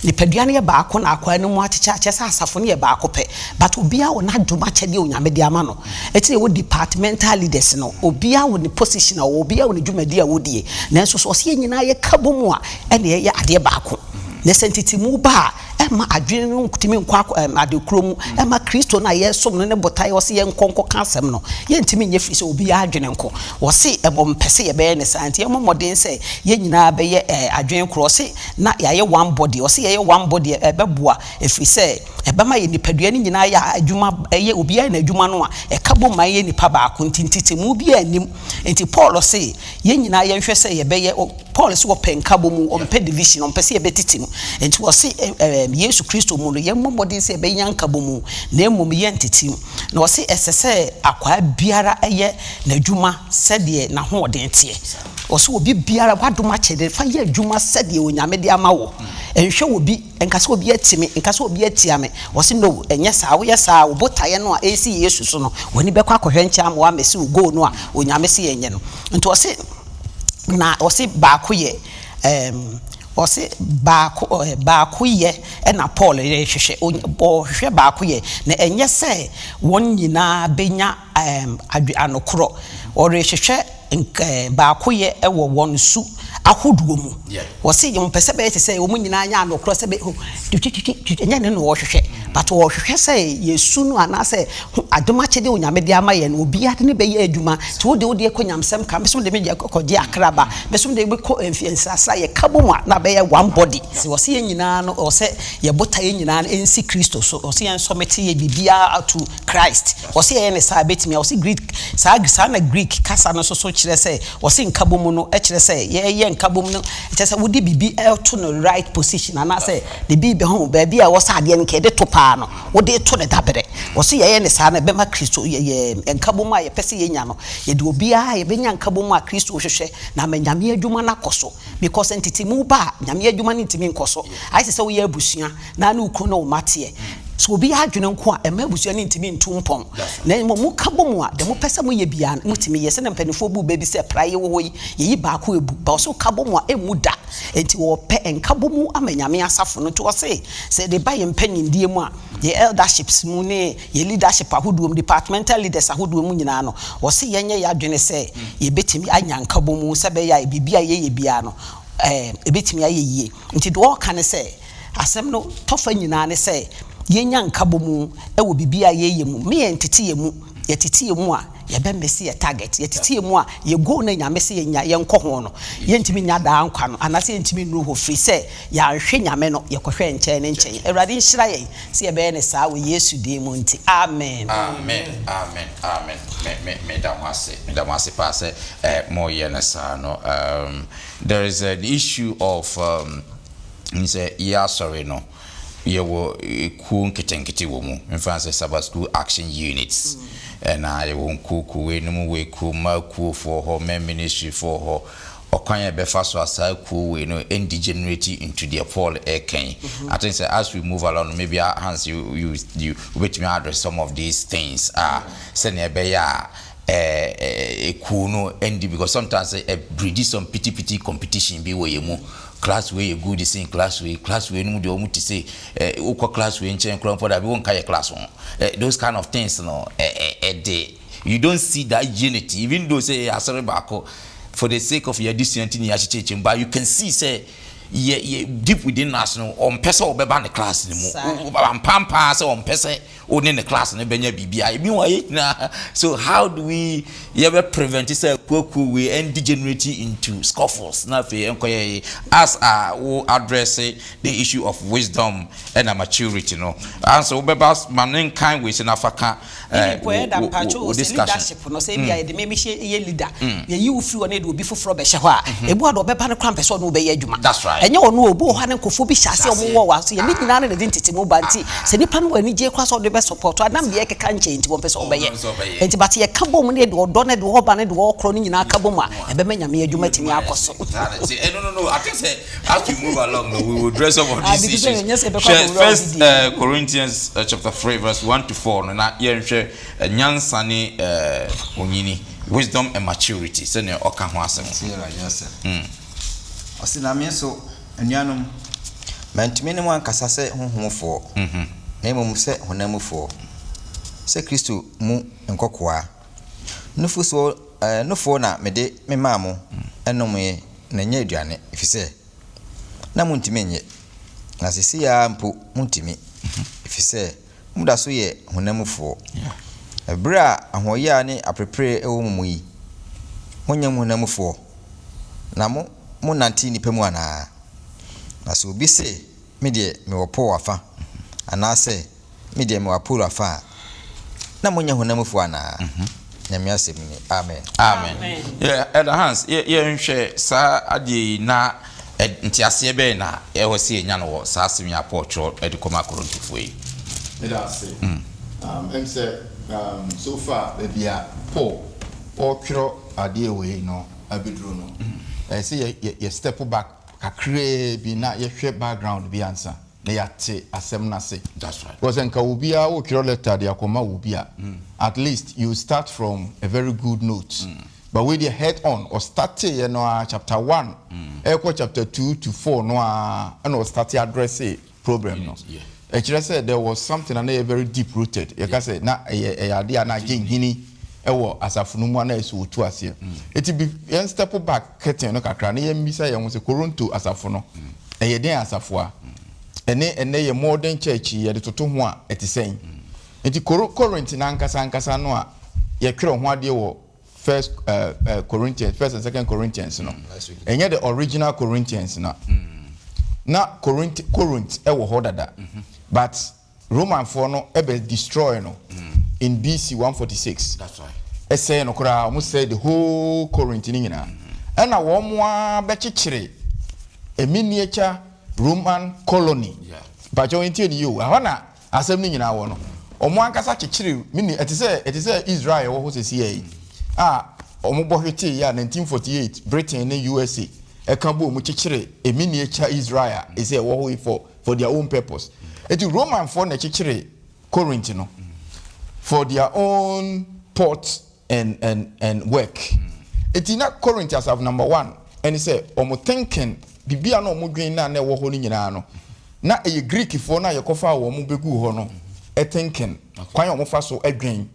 nipadua no yɛ baako na akwaa no mu akyekyɛ a, kyerɛ sɛ asafo no yɛ baako pɛ. But obiara wɔ n'adom akyɛdeɛ a Onyame de ama no. Ɛti na yɛwɔ departmental leaders no, obiara wɔ ne position a ɔwɔ, obiara wɔ ne dwumadi a ɔdie. Nanso sɛ ɔsɛ yɛn nyinaa yɛka bɔ mu a, ɛna yɛyɛ adeɛ baako. Na sɛ ntetemu ba a, ɛmma adwene no ntumi nkɔ akɔ ɛm ade korɔ mu, ɛmma Kristo no a yɛresom no ne botaeɛ a ɔse yɛnkɔ nkɔka asɛm no, yɛntumi nyɛ firi sɛ obiara adwene nko. Ɔse ɛwɔ mpɛ sɛ yɛbɛyɛ no saa, nti yɛmmɔ mmɔden sɛ yɛn nyinaa bɛyɛ ɛɛ adwene korɔ. Ɔse na yɛayɛ one body, ɔse yɛyɛ one body a ɛbɛboa ɛfiri sɛ Ɛbɛma yɛn nipadua no nyinaa ayɛ adwuma, ɛyɛ obiara yɛ n'adwuma no a, ɛka bom ma yɛyɛ nipa baako. Nti ntetemu biara nnim. Nti Paul se yɛn nyinaa yɛnhwɛ sɛ yɛbɛyɛ, Paul se ɔpɛ nkabom, ɔmpɛ division, ɔmpɛ sɛ yɛbɛtete mu. Nti ɔse Yesu Kristo mu no yɛmmɔ mmɔden sɛ yɛbɛnya nkabom na mmom yɛntete mu. Na ɔse ɛsɛ sɛ akwaa biara yɛ n'adwuma sɛdeɛ n'ahoɔden teɛ. Ɔse obi biara w'adom akyɛde fa yɛ adwuma sɛdeɛ Onyame de ama wo. Nhwɛ obi. Nka sɛ obi ati me, nka sɛ obi atia me. Wɔse no, ɛnyɛ saa, woyɛ saa a, wo botaeɛ no a ɛresi Yesu so no, w'ani bɛkɔ akɔhwɛ nkyɛn ama woamɛsi wo goal no a Onyame se yɛnyɛ no. Nti ɔse, na ɔse baako yɛ, ɛɛm, ɔse baako, ɛɛ, baako yɛ ɛna Paul rehwehwɛ, ɔrehwehwɛ baako yɛ, na ɛnyɛ sɛ wɔn nyinaa bɛnya, ɛɛm, adwe, anokorɔ. Ɔrehwehwɛ. Nk baakoyɛ wɔ wɔn su ahodoɔ mu. Wɔse wɔn pɛ sɛ bɛyɛ te sɛ wɔn nyinaa nyɛ anokorɔ sɛ bɛ ho twitwitwitwi ɛnyɛ ne na wɔhwehwɛ but wɔhwehwɛ sɛ yɛ su no anaasɛ ho adom akyɛdeɛ Onyame de ama yɛn no obiara de ne bɛyɛ adwuma nti wo de wo deɛ kɔ nyamesɛm ka me nso de me deɛ kɔgye akra ba me nso de kɔ nsrasra yɛ ka bom a na abɛyɛ one body. Wɔse yɛn nyinaa no ɛwɔ sɛ yɛ botaeɛ nyinaa no ɛnsi Kristo so wɔse yɛn sɔmete yɛ biribiara to Christ. Wɔse yɛyɛ no saa a ɛbɛtumi a. Wɔse Greek, saa, saa na Greek kasa no nso so kyerɛ sɛ, wɔse nkabom no kyerɛ sɛ, yɛyɛ nkabom no kyerɛ sɛ wode biribi reto no right position anaasɛ biribi bɛ ho, baabi a ɛwɔ sɛ adeɛ no nka yɛde to paa no, wode reto no dabrɛ. Wɔse yɛyɛ no saa no ɛbɛma Kristo, yɛ, yɛ, nkabom a yɛpɛ sɛ yɛnya no, yɛde obiara, yɛbɛnya nkabom a Kristo hwehwɛ na ama Nyame adwuma no akɔ so. Because ntetemu ba a, Nyame adwuma no ntumi nkɔ so. Ayɛ te sɛ woyɛ abusua na ne wo kunu ne wo mma teɛ. Sɛ obiara adwene nko a, ɛmma abusua no ntumi ntu mpɔn. Na mmom moka bɔ mu a, deɛ mopɛ sɛ moyɛ biara no, motumi yɛ. Sɛdeɛ mpanimfoɔ buu bɛ bi sɛ, Praeɛ wɔ hɔ yi, yɛyi baako ɛbu. But ɔse woka bɔ mu a, ɛmmu da. Enti wɔpɛ nkabɔmu ama Nyame asafo no. Nti ɔse, sɛ yɛde ba yɛn mpanyindie mu a, yɛn elderships mu ne yɛn leadership ahodoɔ mu, departmental leaders ahodoɔ mu nyinaa no, ɔse yɛnyɛ yɛn adwene sɛ yɛbɛtumi anya nkabɔmu sɛ ɛbɛyɛ a biribi a yɛyɛ biara no, ɛbɛtumi ayɛ yie. Nti deɛ ɔreka ne sɛ, Asɛm no tɔfa nyinaa ne sɛ yɛnya nkabɔmu wɔ biribiara a yɛyɛ mu. Me yɛntete yɛn mu. Yɛtete yɛn mu a, yɛbɛ misse yɛ target. Yɛtete yɛn mu a, yɛ goal no a Nyame se yɛnya, yɛnkɔ ho no, yɛntumi nnya daa nkwa no, anaasɛ yɛntumi nnuru hɔ, firi sɛ yɛanhwɛ Nyame no, yɛkɔhwɛɛ nkyɛn ne nkyɛn. Awurade nhyira yɛn sɛ yɛbɛyɛ no saa wɔ Yesu din mu nti, amen. Amen amen amen me me meda mo ase meda mo ase paa sɛ eh mo yɛ no saa no um there is an issue of um sɛ yɛ asɔre no yɛwɔ ekuo nketenkete wɔ mu mfa no sɛ Sabbath School Action Units ɛna yɛwɔ nkuo kuo wei nom wɔ ekuo mmaa kuo foɔ hɔ men ministry foɔ hɔ ɔkwan a yɛbɛfa so a saa kuo wei no ɛndegenerate into deɛ Paul ɛreka yi I think sɛ as we move along maybe Hans you you you wobɛtumi address some of these things a sɛnea ɛbɛyɛ a ekuo no ɛndi because sometimes ɛ breedi some piti piti competition bi wɔ yɛn mu class wei yɛ good sen class wei class wei no mu deɛ wɔn te se ɛ wokɔ class wei nkyɛn koraa mpo dabi wonka yɛ class ho ɛ those kind of things no ɛ ɛ ɛde you don't see that unity even though sɛ yɛ asɔre baako for the sake of yɛ adesua nti na yɛakyekyɛkyɛ mu but you can see sɛ yɛ yɛ deep within us no ɔmpɛ sɛ ɔbɛba ne class no mu ampampaa sɛ ɔmpɛ sɛ Wo ne ne class no bɛnya biribi a ebi wɔ yɛ nyinaa so how do we yɛbɛ prevent sɛ akuakuo wei ɛn degenerate into scuffles na afei ɛnkɔyɛ yɛ as a wo address the issue of wisdom ɛna maturity no anso wobɛba ma ne nkan wei sɛ nafa ka eh, wo, wo, wo, wo discussion leadership no sɛ ebia yɛde me mehyɛ yɛ leader yɛyi wo firi hɔ na yɛde obi foforɔ bɛhyɛ hɔ a ebi wɔ de ɔbɛba no koraa mpɛ sɛ ɔne wo bɛyɛ adwuma That's right. ɛnyɛ ɔno obi wɔ hɔ a ne nkurɔfoɔ bi hyɛ aseɛ ɔmo wɔ wɔ so yɛ ne nyinaa no na ɛde ntetemu ba nti Sɛ nipa no wɔ anigyeɛ koraa sɛ ɔde bɛ support a nam deɛ ɛkeka nkyɛn nti wɔmpɛ sɛ ɔbɛyɛ nti but yɛka bom ne yɛde ɔdɔ ne deɛ ɔba ne deɛ ɔkorɔ no nyinaa ka bom a ɛbɛma Nyame adwuma atumi akɔ so. No no no I think sɛ as we move along no we will address some of Ah, these because issues. ɛnyɛ sɛ yɛbɛkɔ Hwɛ akɔwura obi First deɛ. Corinthians chapter 3 verse 1 to 4 no na yɛnhwɛ nyansa ne onyini, wisdom and maturity sɛnea ɔka ho asɛm. Tie Awurade asɛm. Ɔse, Na me nso, anuanom, mantumi ne mo ankasa sɛ honhom mufoɔ, na mmom sɛ honam mufoɔ, sɛ Kristo mu nkɔkoaa. Nufosuo, ɛɛ, nufoɔ na mede memaa mo nomee, na ɛnyɛ aduane, ɛfiri sɛ na montumi nnye, na seesei ara mpo montumi, ɛfiri sɛ moda so yɛ honam mufoɔ. Ɛberɛ a ahoɔyaa ne aperepereɛ wɔ mo mu yi, monyɛ honam mufoɔ, na mo, monnante nnipa mu anaa? Na sɛ obi se, Me deɛ, mewɔ Paul afa, anaasɛ, Me deɛ, mewɔ Apolo afa a, na monyɛ honam mufoɔ anaa? Nyame asɛm ni. Amen. Amen. Yeah, Elder Hans, yɛ yɛnhwɛ saa adeɛ yi na nteaseɛ bɛn na ɛwɔ sɛ yɛnya no wɔ saa asɛm yi a Paul twerɛ de kɔmaa Korintofoɔ yi? Meda ase. Um, ɛm sɛ um, so far baabi a Paul ɔretwerɛ adeɛ wei no abɛduru no, ɛyɛ sɛ yɛ yɛ yɛ step back kakraa bi na yɛhwɛ background bi ansa na yɛate asɛm no ase. That's right. Because nka obiara wotwerɛ letter de akɔma obi a, at least you start from a very good note. But wei deɛ head on, ɔstarteeɛ no ara chapter one ɛrekɔ chapter 2 to 4 no ara ɛna ɔstarte address problem no. Ɛkyerɛ sɛ there was something a na ɛyɛ very deep rooted. Yɛka sɛ na ɛyɛ ɛyɛ adeɛ a na agye nhini wɔ asafo no mu a na ɛsɛ wɔtu aseɛ. Eti bi yɛn step back curtain no kakra na yɛmmisa yɛn ho sɛ Koronto asafo no ɛyɛ dɛn asafo a? Ɛne ɛnnɛ yɛ modern church yi yɛde toto ho a ɛte sɛn? Nti Koro Corinth no ankasa ankasa no a yɛtwerɛ ho adeɛ wɔ First Corinthians, First and Second Corinthians no, ɛnyɛ the original Corinthians na na Corinth Corinth ɛwɔ hɔ dada, but Romanfoɔ no ɛbɛ destroy no in BC 146. Ɛsɛe no koraa, wɔn sɛe the whole Corinth no nyinaa. Ɛna wɔn ara bɛkyekyere a miniature Roman colony. Mpakyɛw ntie ne yie o, ɛhɔ na Asɛm no nyinaa wɔ no. Wɔn ankasa kyekyere mini, ɛte sɛ ɛte sɛ Israel ɛwɔ hɔ seesei yi a wɔbɔ hwetee yi a 1948 Britain ne USA ɛka bɔɔ mu kyekyere a miniature Israel a ɛsɛ ɛwɔ hɔ yi for for their own purpose. Eti Romanfoɔ na ɛkyekyere Corinth no for their own port and and and work. Eti na Corinth asafo number one ɛne sɛ wɔn thinking biribi a na wɔn dwen na na ɛwɔ hɔ no nyinaa no na ɛyɛ Greekfoɔ no a yɛkɔfaa wɔn bɛguu hɔ no thinking kwan a wɔfa so dwen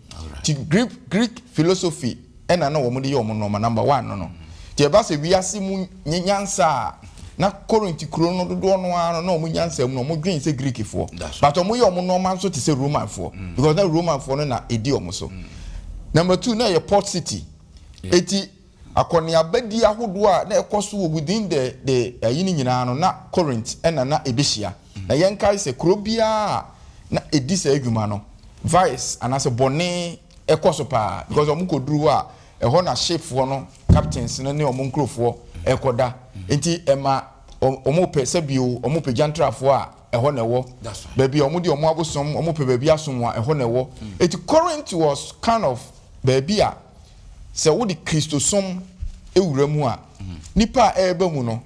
ti Greek Greek philosophy ɛna na wɔn de yɛ wɔn nneɛma number one no no nti ɛba sɛ wiase mu nyansa a na Corinth kuro no dodoɔ no ara no na wɔn nyansa mu no wɔn dwen sɛ Greekfoɔ but wɔn yɛ wɔn nneɛma nso te sɛ Romanfoɔ because na Romanfoɔ no na ɛdi wɔn so. Number 2, na ɛyɛ port city. Eti akɔneabadi ahodoɔ a na ɛkɔ so wɔ within the ayi no nyinaa no, na Corinth ɛna na ɛbɛhyia. Na yɛnkae sɛ kuro biara a na ɛdi saa adwuma no, vice anaasɛ bɔne ɛkɔ so paa, because ɔmo kɔduru hɔ a, ɛhɔ na shipfoɔ no, captains no ne ɔmo nkurɔfoɔ ɛkɔda. Nti ɛma ɔmo pɛ sɛbio ɔmo pɛ gyantrafoɔ a, ɛhɔ na ɛwɔ. That's right. Baabi a ɔmo de ɔmo abosom, ɔmo pɛ baabi asom a, ɛhɔ na ɛwɔ. Eti Corinth was kind of baabi a sɛ wode Kristosom ewura mu a, nipa a ɛreba mu no,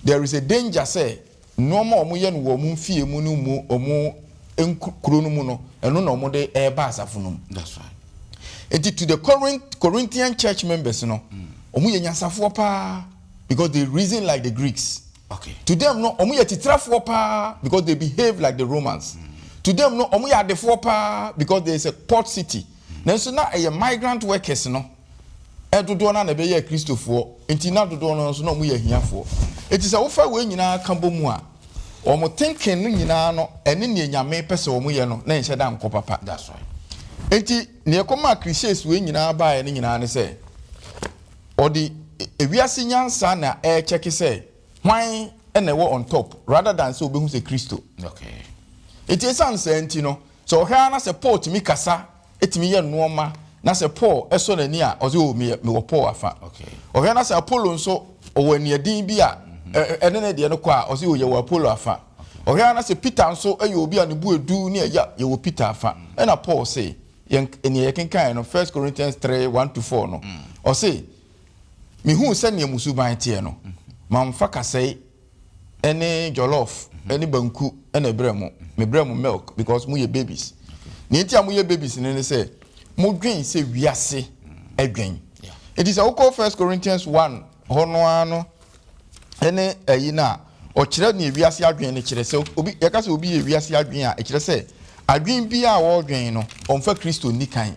there is a danger sɛ nneɛma a wɔyɛ no wɔ ɔmo fie mu ne mu ɔmo kuro no mu no, ɛno na ɔmo de ɛreba asafo no mu. That's right. Eti to the Corinthian church members no, ɔmo yɛ nyansafoɔ paa because they reason like the Greeks. To them no, ɔmo yɛ titirafoɔ paa because they behave like the Romans. To them no, ɔmo yɛ adefoɔ paa because there is a port city. Nanso na ɛyɛ migrant workers no ɛdodoɔ na ɛbɛyɛ Kristofoɔ, nti na dodoɔ no nso na ɔmo yɛ ahiafoɔ. Eti sɛ wofa wei nyinaa ka bɔ mu a, wɔn thinking no nyinaa no, ɛne nea Nyame pɛ sɛ wɔn yɛ no na nhyɛ da nkɔ papa. That's right. Nti nea ɛkɔma cliches wei nyinaa baeɛ no nyinaa ne sɛ ɔde ewiase nyansa na ɛrekyɛke sɛ hwan ɛna ɛwɔ on top, rather than sɛ obehu sɛ Kristo. Eti esan saa nti no, sɛ ɔhwɛ ara na sɛ Paul tumi kasa, etumi yɛ nneɛma, na sɛ Paul ɛsɔ n'ani a, ɔsɛ o, meyɛ mewɔ Paul afa. Ɔhwɛ na sɛ Apollo nso ɔwɔ aniɛden bi a ɛne ne deɛ no kɔ a, ɔsɛ o, yɛwɔ Apollo afa. Ɔhwɛ ara na sɛ Peter nso ɛyɛ obi a ne bu edu ne ɛyɛ, yɛwɔ Peter afa. Ɛna Paul se yɛn nea yɛkenkan no, 1 Corinthians 3:1 to 4 no, ɔse mihu sɛnea musuban teɛ no, mamfa kasɛe ɛne jollof ɛne banku ɛna ɛbrɛ mo. Mebrɛ mo milk because moyɛ babies. Nea nti a moyɛ babies no ne sɛ modwen sɛ wiase ɛdwen. Nti sɛ wokɔ 1 Corinthians 1 hɔ no ara no, ɛne ɛyi no a ɔkyerɛ nea wiase adwen no kyerɛ sɛ obi, yɛka sɛ obi yɛ wiase adwen a, ɛkyerɛ sɛ adwen bi a wɔredwen no, ɔmfa Kristo nni kan.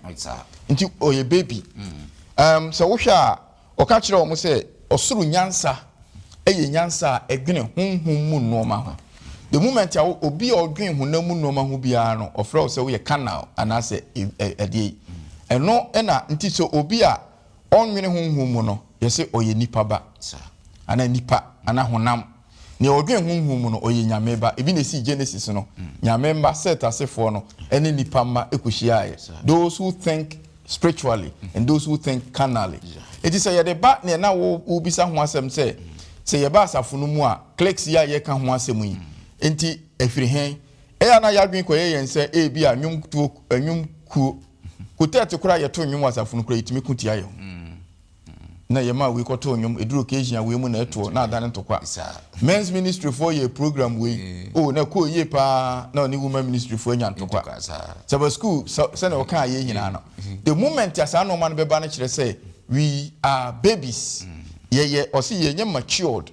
Nti ɔyɛ baby. Sɛ wohwɛ a, ɔka kyerɛ wɔn sɛ ɔsoro nyansa ɛyɛ nyansa a ɛdwene honhom mu nneɛma ho. The moment a obi a ɔdwene honam mu nneɛma ho biara no, ɔfrɛ wo sɛ woyɛ carnal anaasɛ ɛdeɛ yi ɛno. Ɛna nti sɛ obi a ɔnwene honhom mu no, yɛsɛ ɔyɛ nipa ba anaa nipa anaa honam. Nea ɔdwene honhom mu no, ɔyɛ Nyame ba. Ebi na esi Genesis no, Nyame mba Set asefoɔ no ɛne nipa mma ekɔhyiaeɛ, those who think spiritually and those who think carnally. Eti sɛ yɛde ba nea na wo wobisa ho asɛm sɛ yɛba asafo no mu a, cliques yi a yɛka ho asɛm yi nti ɛfiri hɛn? Ɛyɛ na yɛadwene kɔyɛ yɛn sɛ ebi a nnwomtoɔ, nnwom kuo, quartet koraa, yɛto nnwom wɔ asafo no koraa, yɛtumi ko tia yɛn ho na yɛma wei kɔtoo nnwom, ɛduru occasion a, wei mu na ɛtoɔ na adane ntɔkwa. Men's ministry foɔ yɛ program wei o, na ɛkɔɔ yie paa, na ɔne women ministry foɔ anya ntɔkwa. Sɛbɛ school sɛnea ɔkaa yɛ nyinaa no, the moment a saa nneɛma no bɛba no, kyerɛ sɛ we are babies. Yɛyɛ, ɔse yɛnyɛ matured.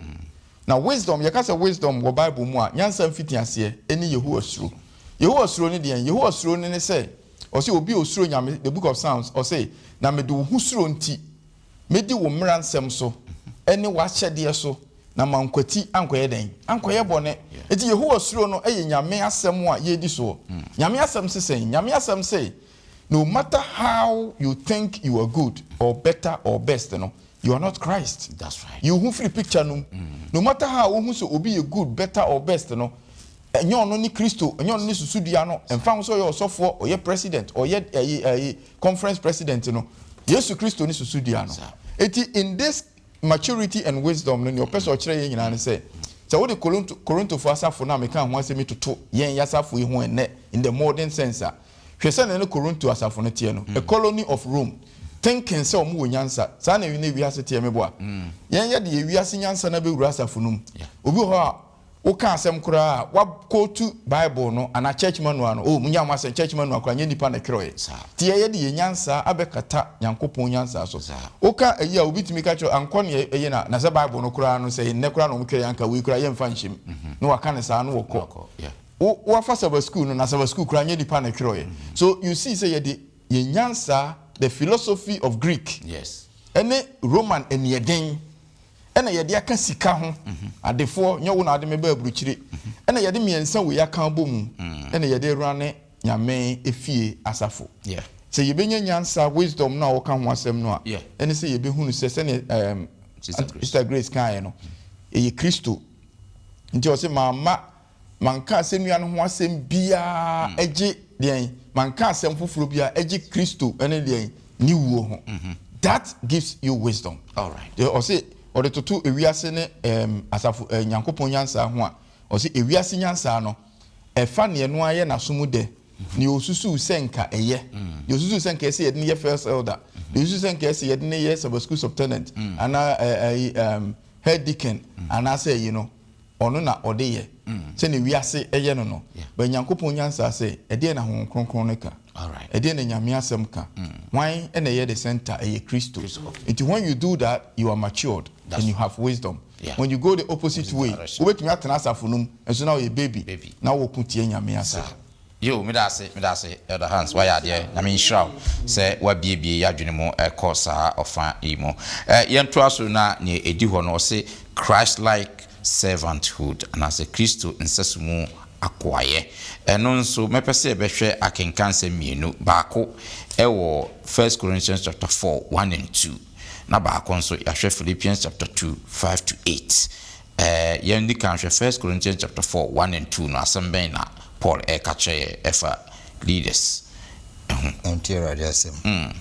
Na wisdom, yɛka sɛ wisdom wɔ Bible mu a, nyansa mfiti aseɛ ɛne Yehowa suro. Yehowa suro no deɛn? Yehowa suro no ne sɛ ɔsɛ obi a osuro Nyame. The Book of Psalms, ɔsɛ na mede wo ho suro nti medi wo mmara nsɛm so ɛne w'ahyɛdeɛ so, na mankwati ankɔyɛ dɛn? Ankɔyɛ bɔne. Enti Yehowa suro no yɛ Nyame asɛm a yɛdi soɔ. Nyame asɛm se sɛn? Nyame asɛm se no matter how you think you are good or better or best no, you are not Christ. That's right. Yi wo ho firi picture no mu. No matter how wohu sɛ obi yɛ good, better or best no, ɛnyɛ ɔno ne Kristo, ɛnyɛ ɔno ne susudua no. Ɛmfa ho sɛ ɔyɛ ɔsɔfoɔ, ɔyɛ president, ɔyɛ ɛyi ɛyi conference president no, Yesu Kristo ne susudua no. Eti in this maturity and wisdom no, nea ɔpɛ sɛ ɔkyerɛ yɛn nyinaa ne sɛ wode Korintofoɔ asafo no a meka ho asɛm yi toto yɛn yasafo yi ho ɛnnɛ in the modern sense a, hwɛ sɛ ne Korinto asafo no teɛ no, a colony of Rome, thinking sɛ ɔmo wɔ nyansa. Saa na ne wiase teɛ. Meboa yɛn yɛ de yɛ wiase nyansa na bɛwura asafo no mu. Obi wɔ hɔ a woka asɛm koraa a, wakɔtu Bible no anaa church manual no, oh, munya mo asɛm, church manual koraa nyɛ nipa na twerɛeɛ. Nti yɛyɛ de yɛ nyansa abɛkata Nyankopɔn nyansa so. Woka ayi a, obi tumi ka kyerɛ ankɔ ne ɛyɛ na sɛ Bible no koraa no, sɛ nnɛ koraa na ɔmo twerɛ yɛ, anka wei koraa yɛmfa nhyɛm na waka ne saa no wɔkɔ. Wo wafa Sabbath school no, na Sabbath school koraa nyɛ nipa na twerɛeɛ. So you see sɛ yɛde yɛn nyansa, the philosophy of Greek ɛne Roman aniɛden, ɛna yɛde aka sika ho adefoɔ, nyɛ wo na ade me ba aburukyire, ɛna yɛde mmiɛnsa wei aka abɔ mu, ɛna yɛde rane Nyame efie asafo. Sɛ yɛbɛnya nyansa, wisdom, no a wɔka ho asɛm no a, ɛne sɛ yɛbɛhunu sɛ sɛdeɛ um, Sister Grace kaeɛ no, ɛyɛ Kristo. Nti ɔse mamma manka asɛnnua no ho asɛm biara mm. ɛgye deɛn, manka asɛm foforɔ biara ɛgye Kristo ɛne deɛn ne wuo ho. Mm-hmm. That gives you wisdom. Ɔse ɔde toto ewiase ne um, asafo uh, Nyankopɔn nyansa ho a, ɔse ewiase nyansa no ɛfa neɛ no ayɛ n'aso mu dɛ, nea osusuw sɛ nka ɛyɛ, nea osusuw sɛ nka ɛsɛ yɛde no yɛ first elder, nea osusuw sɛ nka ɛsɛ yɛde no yɛ Sabbath school superintendent anaa ɛyi ɛm head deacon anaasɛ ɛyi no, ɔno na ɔde yɛ sɛnea wiase ɛyɛ no no. But Nyankopɔn nyansa sɛ ɛdeɛn na Honhom Kronkron no ka? Ɛdeɛn na Nyame asɛm ka? Hwan na ɛyɛ the center? Ɛyɛ Kristo. Nti when you do that, you are matured and you have wisdom. When you go the opposite way, wobɛtumi atena asafo no mu nso na woyɛ baby na woko tia Nyame asɛm. Yoo medase medase Elder Hans wayɛ adeɛ Nyame nhyira wo sɛ wabiebie yadwene mu kɔ saa ɔfa yi mu. Yɛntoa so na nea ɛdi hɔ no ɔse Christ like servanthood anaasɛ Kristo nsɛso mu akoayɛ. Ɛno nso mɛpɛ sɛ yɛbɛhwɛ akenkansɛm mmienu baako ɛwɔ First Corinthians chapter 4 1 and 2. Na baako nso, yɛahwɛ Philippians chapter 2, 5 to 8. Ɛɛ, yɛn di kan hwɛ First Corinthians chapter 4, 1 and 2 no, asɛm bɛn na Paul ɛreka kyerɛ yɛn ɛfa leaders ho? Ɛnte Awurade asɛm.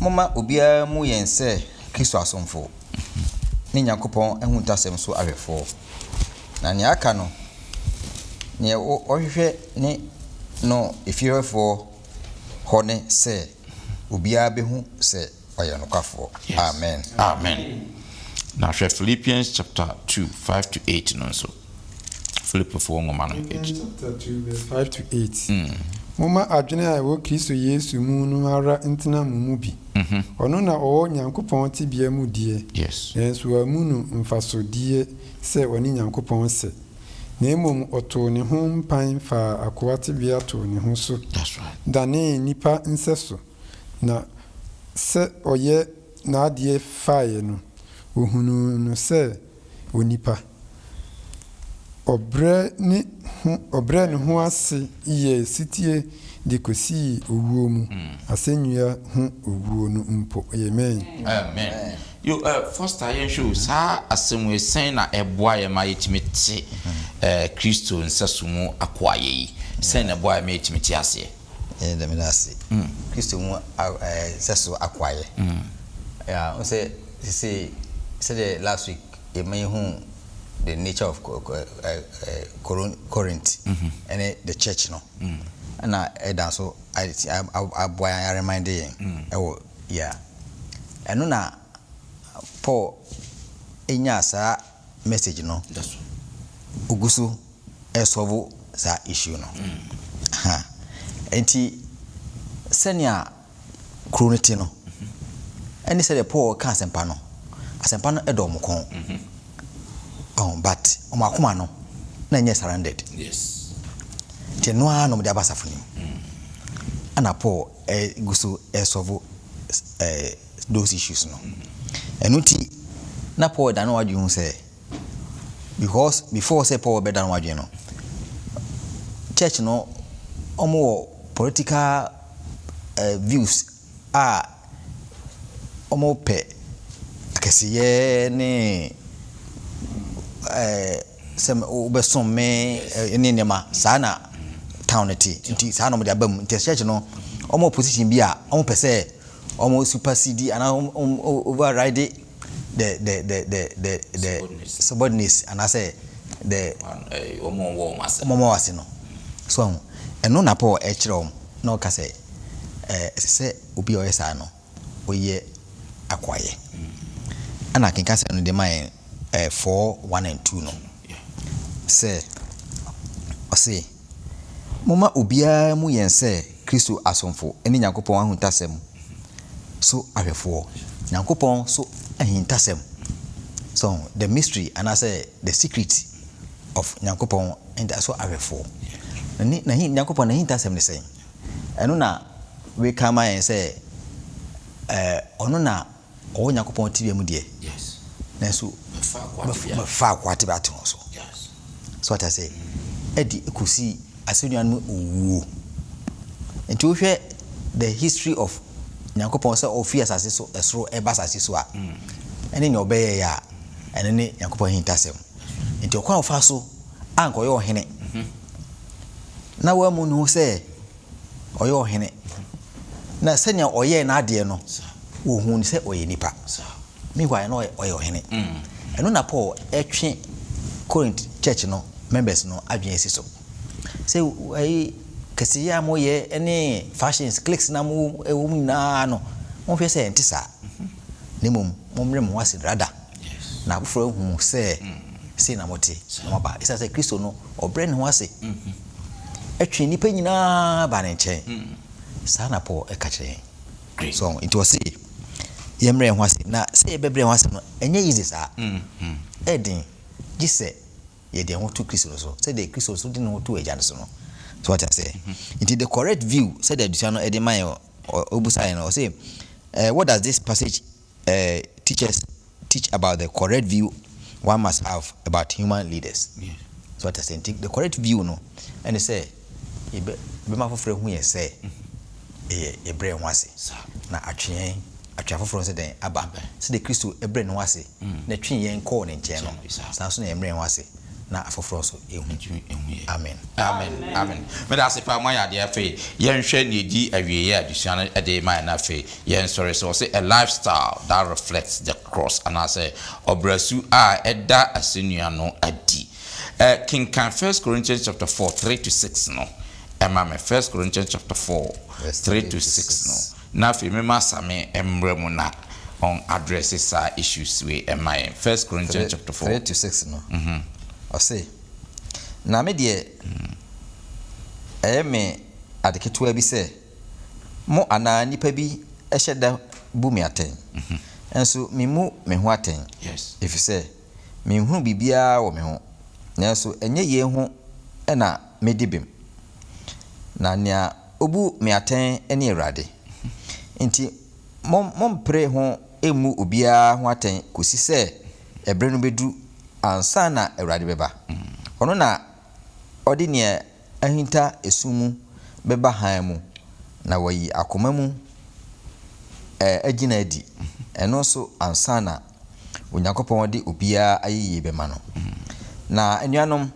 Momma obiara mmu yɛn sɛ Kristo asomfo ne Nyankopɔn ahuntasɛm so ahwɛfoɔ. Na nea aka no, nea wɔhwehwɛ ne no efiehwɛfoɔ hɔ ne sɛ obiara bɛhu sɛ ɔyɛ nokwafoɔ. Amen. Amen. Na hwɛ Philippians chapter 2, 5 to 8 no nso. Filipifoɔ nwoma no. Philippians chapter 2 verse 5 to 8. Momma adwene a ɛwɔ Kristo Yesu mu no ara ntena mo mu bi. Ɔno na ɔwɔ Nyankopɔn tebea mu deɛ, nanso wammu no mfasodeɛ sɛ ɔne Nyankopɔn sɛ. Na mmom ɔtoo ne ho mpan faa akoa tebea too ne ho so danee nnipa nsɛso, na sɛ ɔyɛ n'adeɛ faeɛ no, wɔhunuu no sɛ onipa. Ɔbrɛ ne ho, ɔbrɛɛ ne ho ase yɛɛ setie de kosii owuo mu, asɛnnua ho owuo no mpo. Amen. Amen. Yo eh Foster yɛnhwɛ o, saa asɛm wei sɛn na ɛboa yɛn ma yɛtumi te eh Kristo nsɛso mu akoayɛ yi? Sɛn na ɛboa yɛn ma yɛtumi te aseɛ? Yɛn da meda ase. Kristo mu eh nsɛso akoayɛ. Yeah, wo sɛ sesei sɛdeɛ last week yɛma yɛhu the nature of Corinth ɛne the church no, ɛna ɛda nso aboa yɛn areminde yɛn ɛwɔ yeah. Ɛno na Paul nyaa saa message no, ogu so ɛsɔvo saa issue no. Aha. Nti sɛnea kuro no te no, ɛne sɛdeɛ Paul ka asɛmpa no, asɛmpa no ɛdɔ wɔn kɔn. Oh, but wɔn akoma no na ɛnyɛ surrendered. Yes. Nti ɛno ara na wɔde aba asafo no mu. Ɛna Paul gu so ɛsɔvo those issues no. Ɛno nti na Paul da no adwene ho sɛ, because before sɛ Paul bɛda no adwene no, church no wɔn wɔ political views a wɔn pɛ akɛseyɛ ne sɛ wobɛsom me ne nneɛma saa na town no te nti saa na wɔde aba mu nti church no wɔn wɔ position bi a wɔn pɛ sɛ wɔn supersede anaa wɔn override the the the the the the subordinates anaasɛ the wɔn a wɔwɔ wɔn ase wɔn a wɔwɔ ase no so ɛho ɛno na Paul ɛkyerɛ wɔn na ɔka sɛ ɛɛ ɛsɛ sɛ obi a ɔyɛ saa no ɔyɛ akoayɛ ɛna akenkan sɛ no de ma yɛn ɛɛ 4 1 and 2 no sɛ ɔse momma obiara mu yɛn sɛ Kristo asomfo ne Nyankopɔn ahuntasɛm so ahwɛfoɔ. Nyankopɔn so ahintasɛm. So the mystery anaasɛ the secret of Nyankopɔn so ahwɛfoɔ. Na ne na Nyankopɔn n'ahintasɛm ne sɛn? Ɛno na weka ma yɛn sɛ ɛɛ ɔno na ɔwɔ Nyankopɔn tebea mu deɛ, nanso bɛfa akoa tebea ato ho so. So wate ase? Ɛde kɔsi asɛnnua no mu owuo. Nti wohwɛ the history of Nyankopɔn sɛ ɔfiri asase so ɛsoro ɛba asase so a, ɛne nea ɔbɛyɛeɛ a, ɛno ne Nyankopɔn ahintasɛm. Nti ɔkwan a ɔfaa so a anka ɔyɛ ɔhene na wammu ne ho sɛ ɔyɛ ɔhene, na sɛnea ɔyɛɛ n'adeɛ no, wɔhuu no sɛ ɔyɛ nipa. Meanwhile na ɔyɛ ɔhene. Ɛno na Paul ɛtwe Corinth church no members no adwene asi so. Sɛ ɛyi kɛseyɛ a moyɛ ne fashions, cliques na mo ɛwɔ mu nyinaa no, monhwɛ sɛ ɛnte saa. Na mmom mommrɛ mo ho ase rather na afoforɔ ahu sɛ sei na mote na moaba. Ɛsiane sɛ Kristo no ɔbrɛ ne ho ase ɛtwe nnipa nyinaa ba ne nkyɛn. Saa na Paul ɛka kyerɛ yɛn. So nti ɔse yɛmmrɛ yɛn ho ase. Na sɛ yɛbɛbrɛ yɛn ho ase no ɛnyɛ easy saa. Ɛyɛ gye sɛ yɛde yɛn ho to Kristo no so sɛdeɛ Kristo nso de ne ho to Agya no so no. So wate aseɛ? Nti the correct view sɛdeɛ adesua no ɛde ma yɛn ɔbusa yɛn no ɔse what does this passage teach us teach about the correct view one must have about human leaders? So wate aseɛ? Nti the correct view no ɛne sɛ yɛbɛ bɛma foforɔ ahu yɛn sɛ ɛyɛ yɛbrɛ yɛn ho ase na atwe yɛn atwe afoforɔ nso dɛn aba sɛdeɛ Kristo brɛ ne ho ase na ɛtwe yɛn kɔɔ ne nkyɛn no, saa nso na yɛmmrɛ yɛn ho ase na afoforɔ nso ɛhu. Amen. Amen amen meda ase paa moayɛ adeɛ afei yɛnhwɛ nea ɛdi awieɛ adesua no de ma yɛn na afei yɛnsɔre so ɔse a lifestyle that reflects the cross anaasɛ ɔbrasu a ɛda asɛnnua no adi eh, kenkan First Corinthians chapter 4 3 to 6 no ɛma me First Corinthians chapter 4 3 to 6 no Na afei mema Same mmra mu na ɔn address saa issues wei mma yɛn. First Corinthians chapter 4. 3 to 6 no, ɔse, Na me deɛ, ɛyɛ me ade ketewa bi sɛ mo anaa nnipa bi hyɛ da bu me atɛn, nso memmu me ho atɛn, ɛfiri sɛ menhunu biribiara wɔ me ho, nanso ɛnyɛ yei ho na medi bem, na nea Obu me atɛn ne Awurade. Enti mompere ho mmu obiara ho atɛn kosi sɛ ɛbere no bedu ansa na Awurade bɛba. Ɔno na ɔde nea ahinta esum mu bɛba hann mu, na wayi akoma mu agyina adi. Ɛno nso ansa na Onyankopɔn de obiara ayeyie bɛma no. Na anuanom,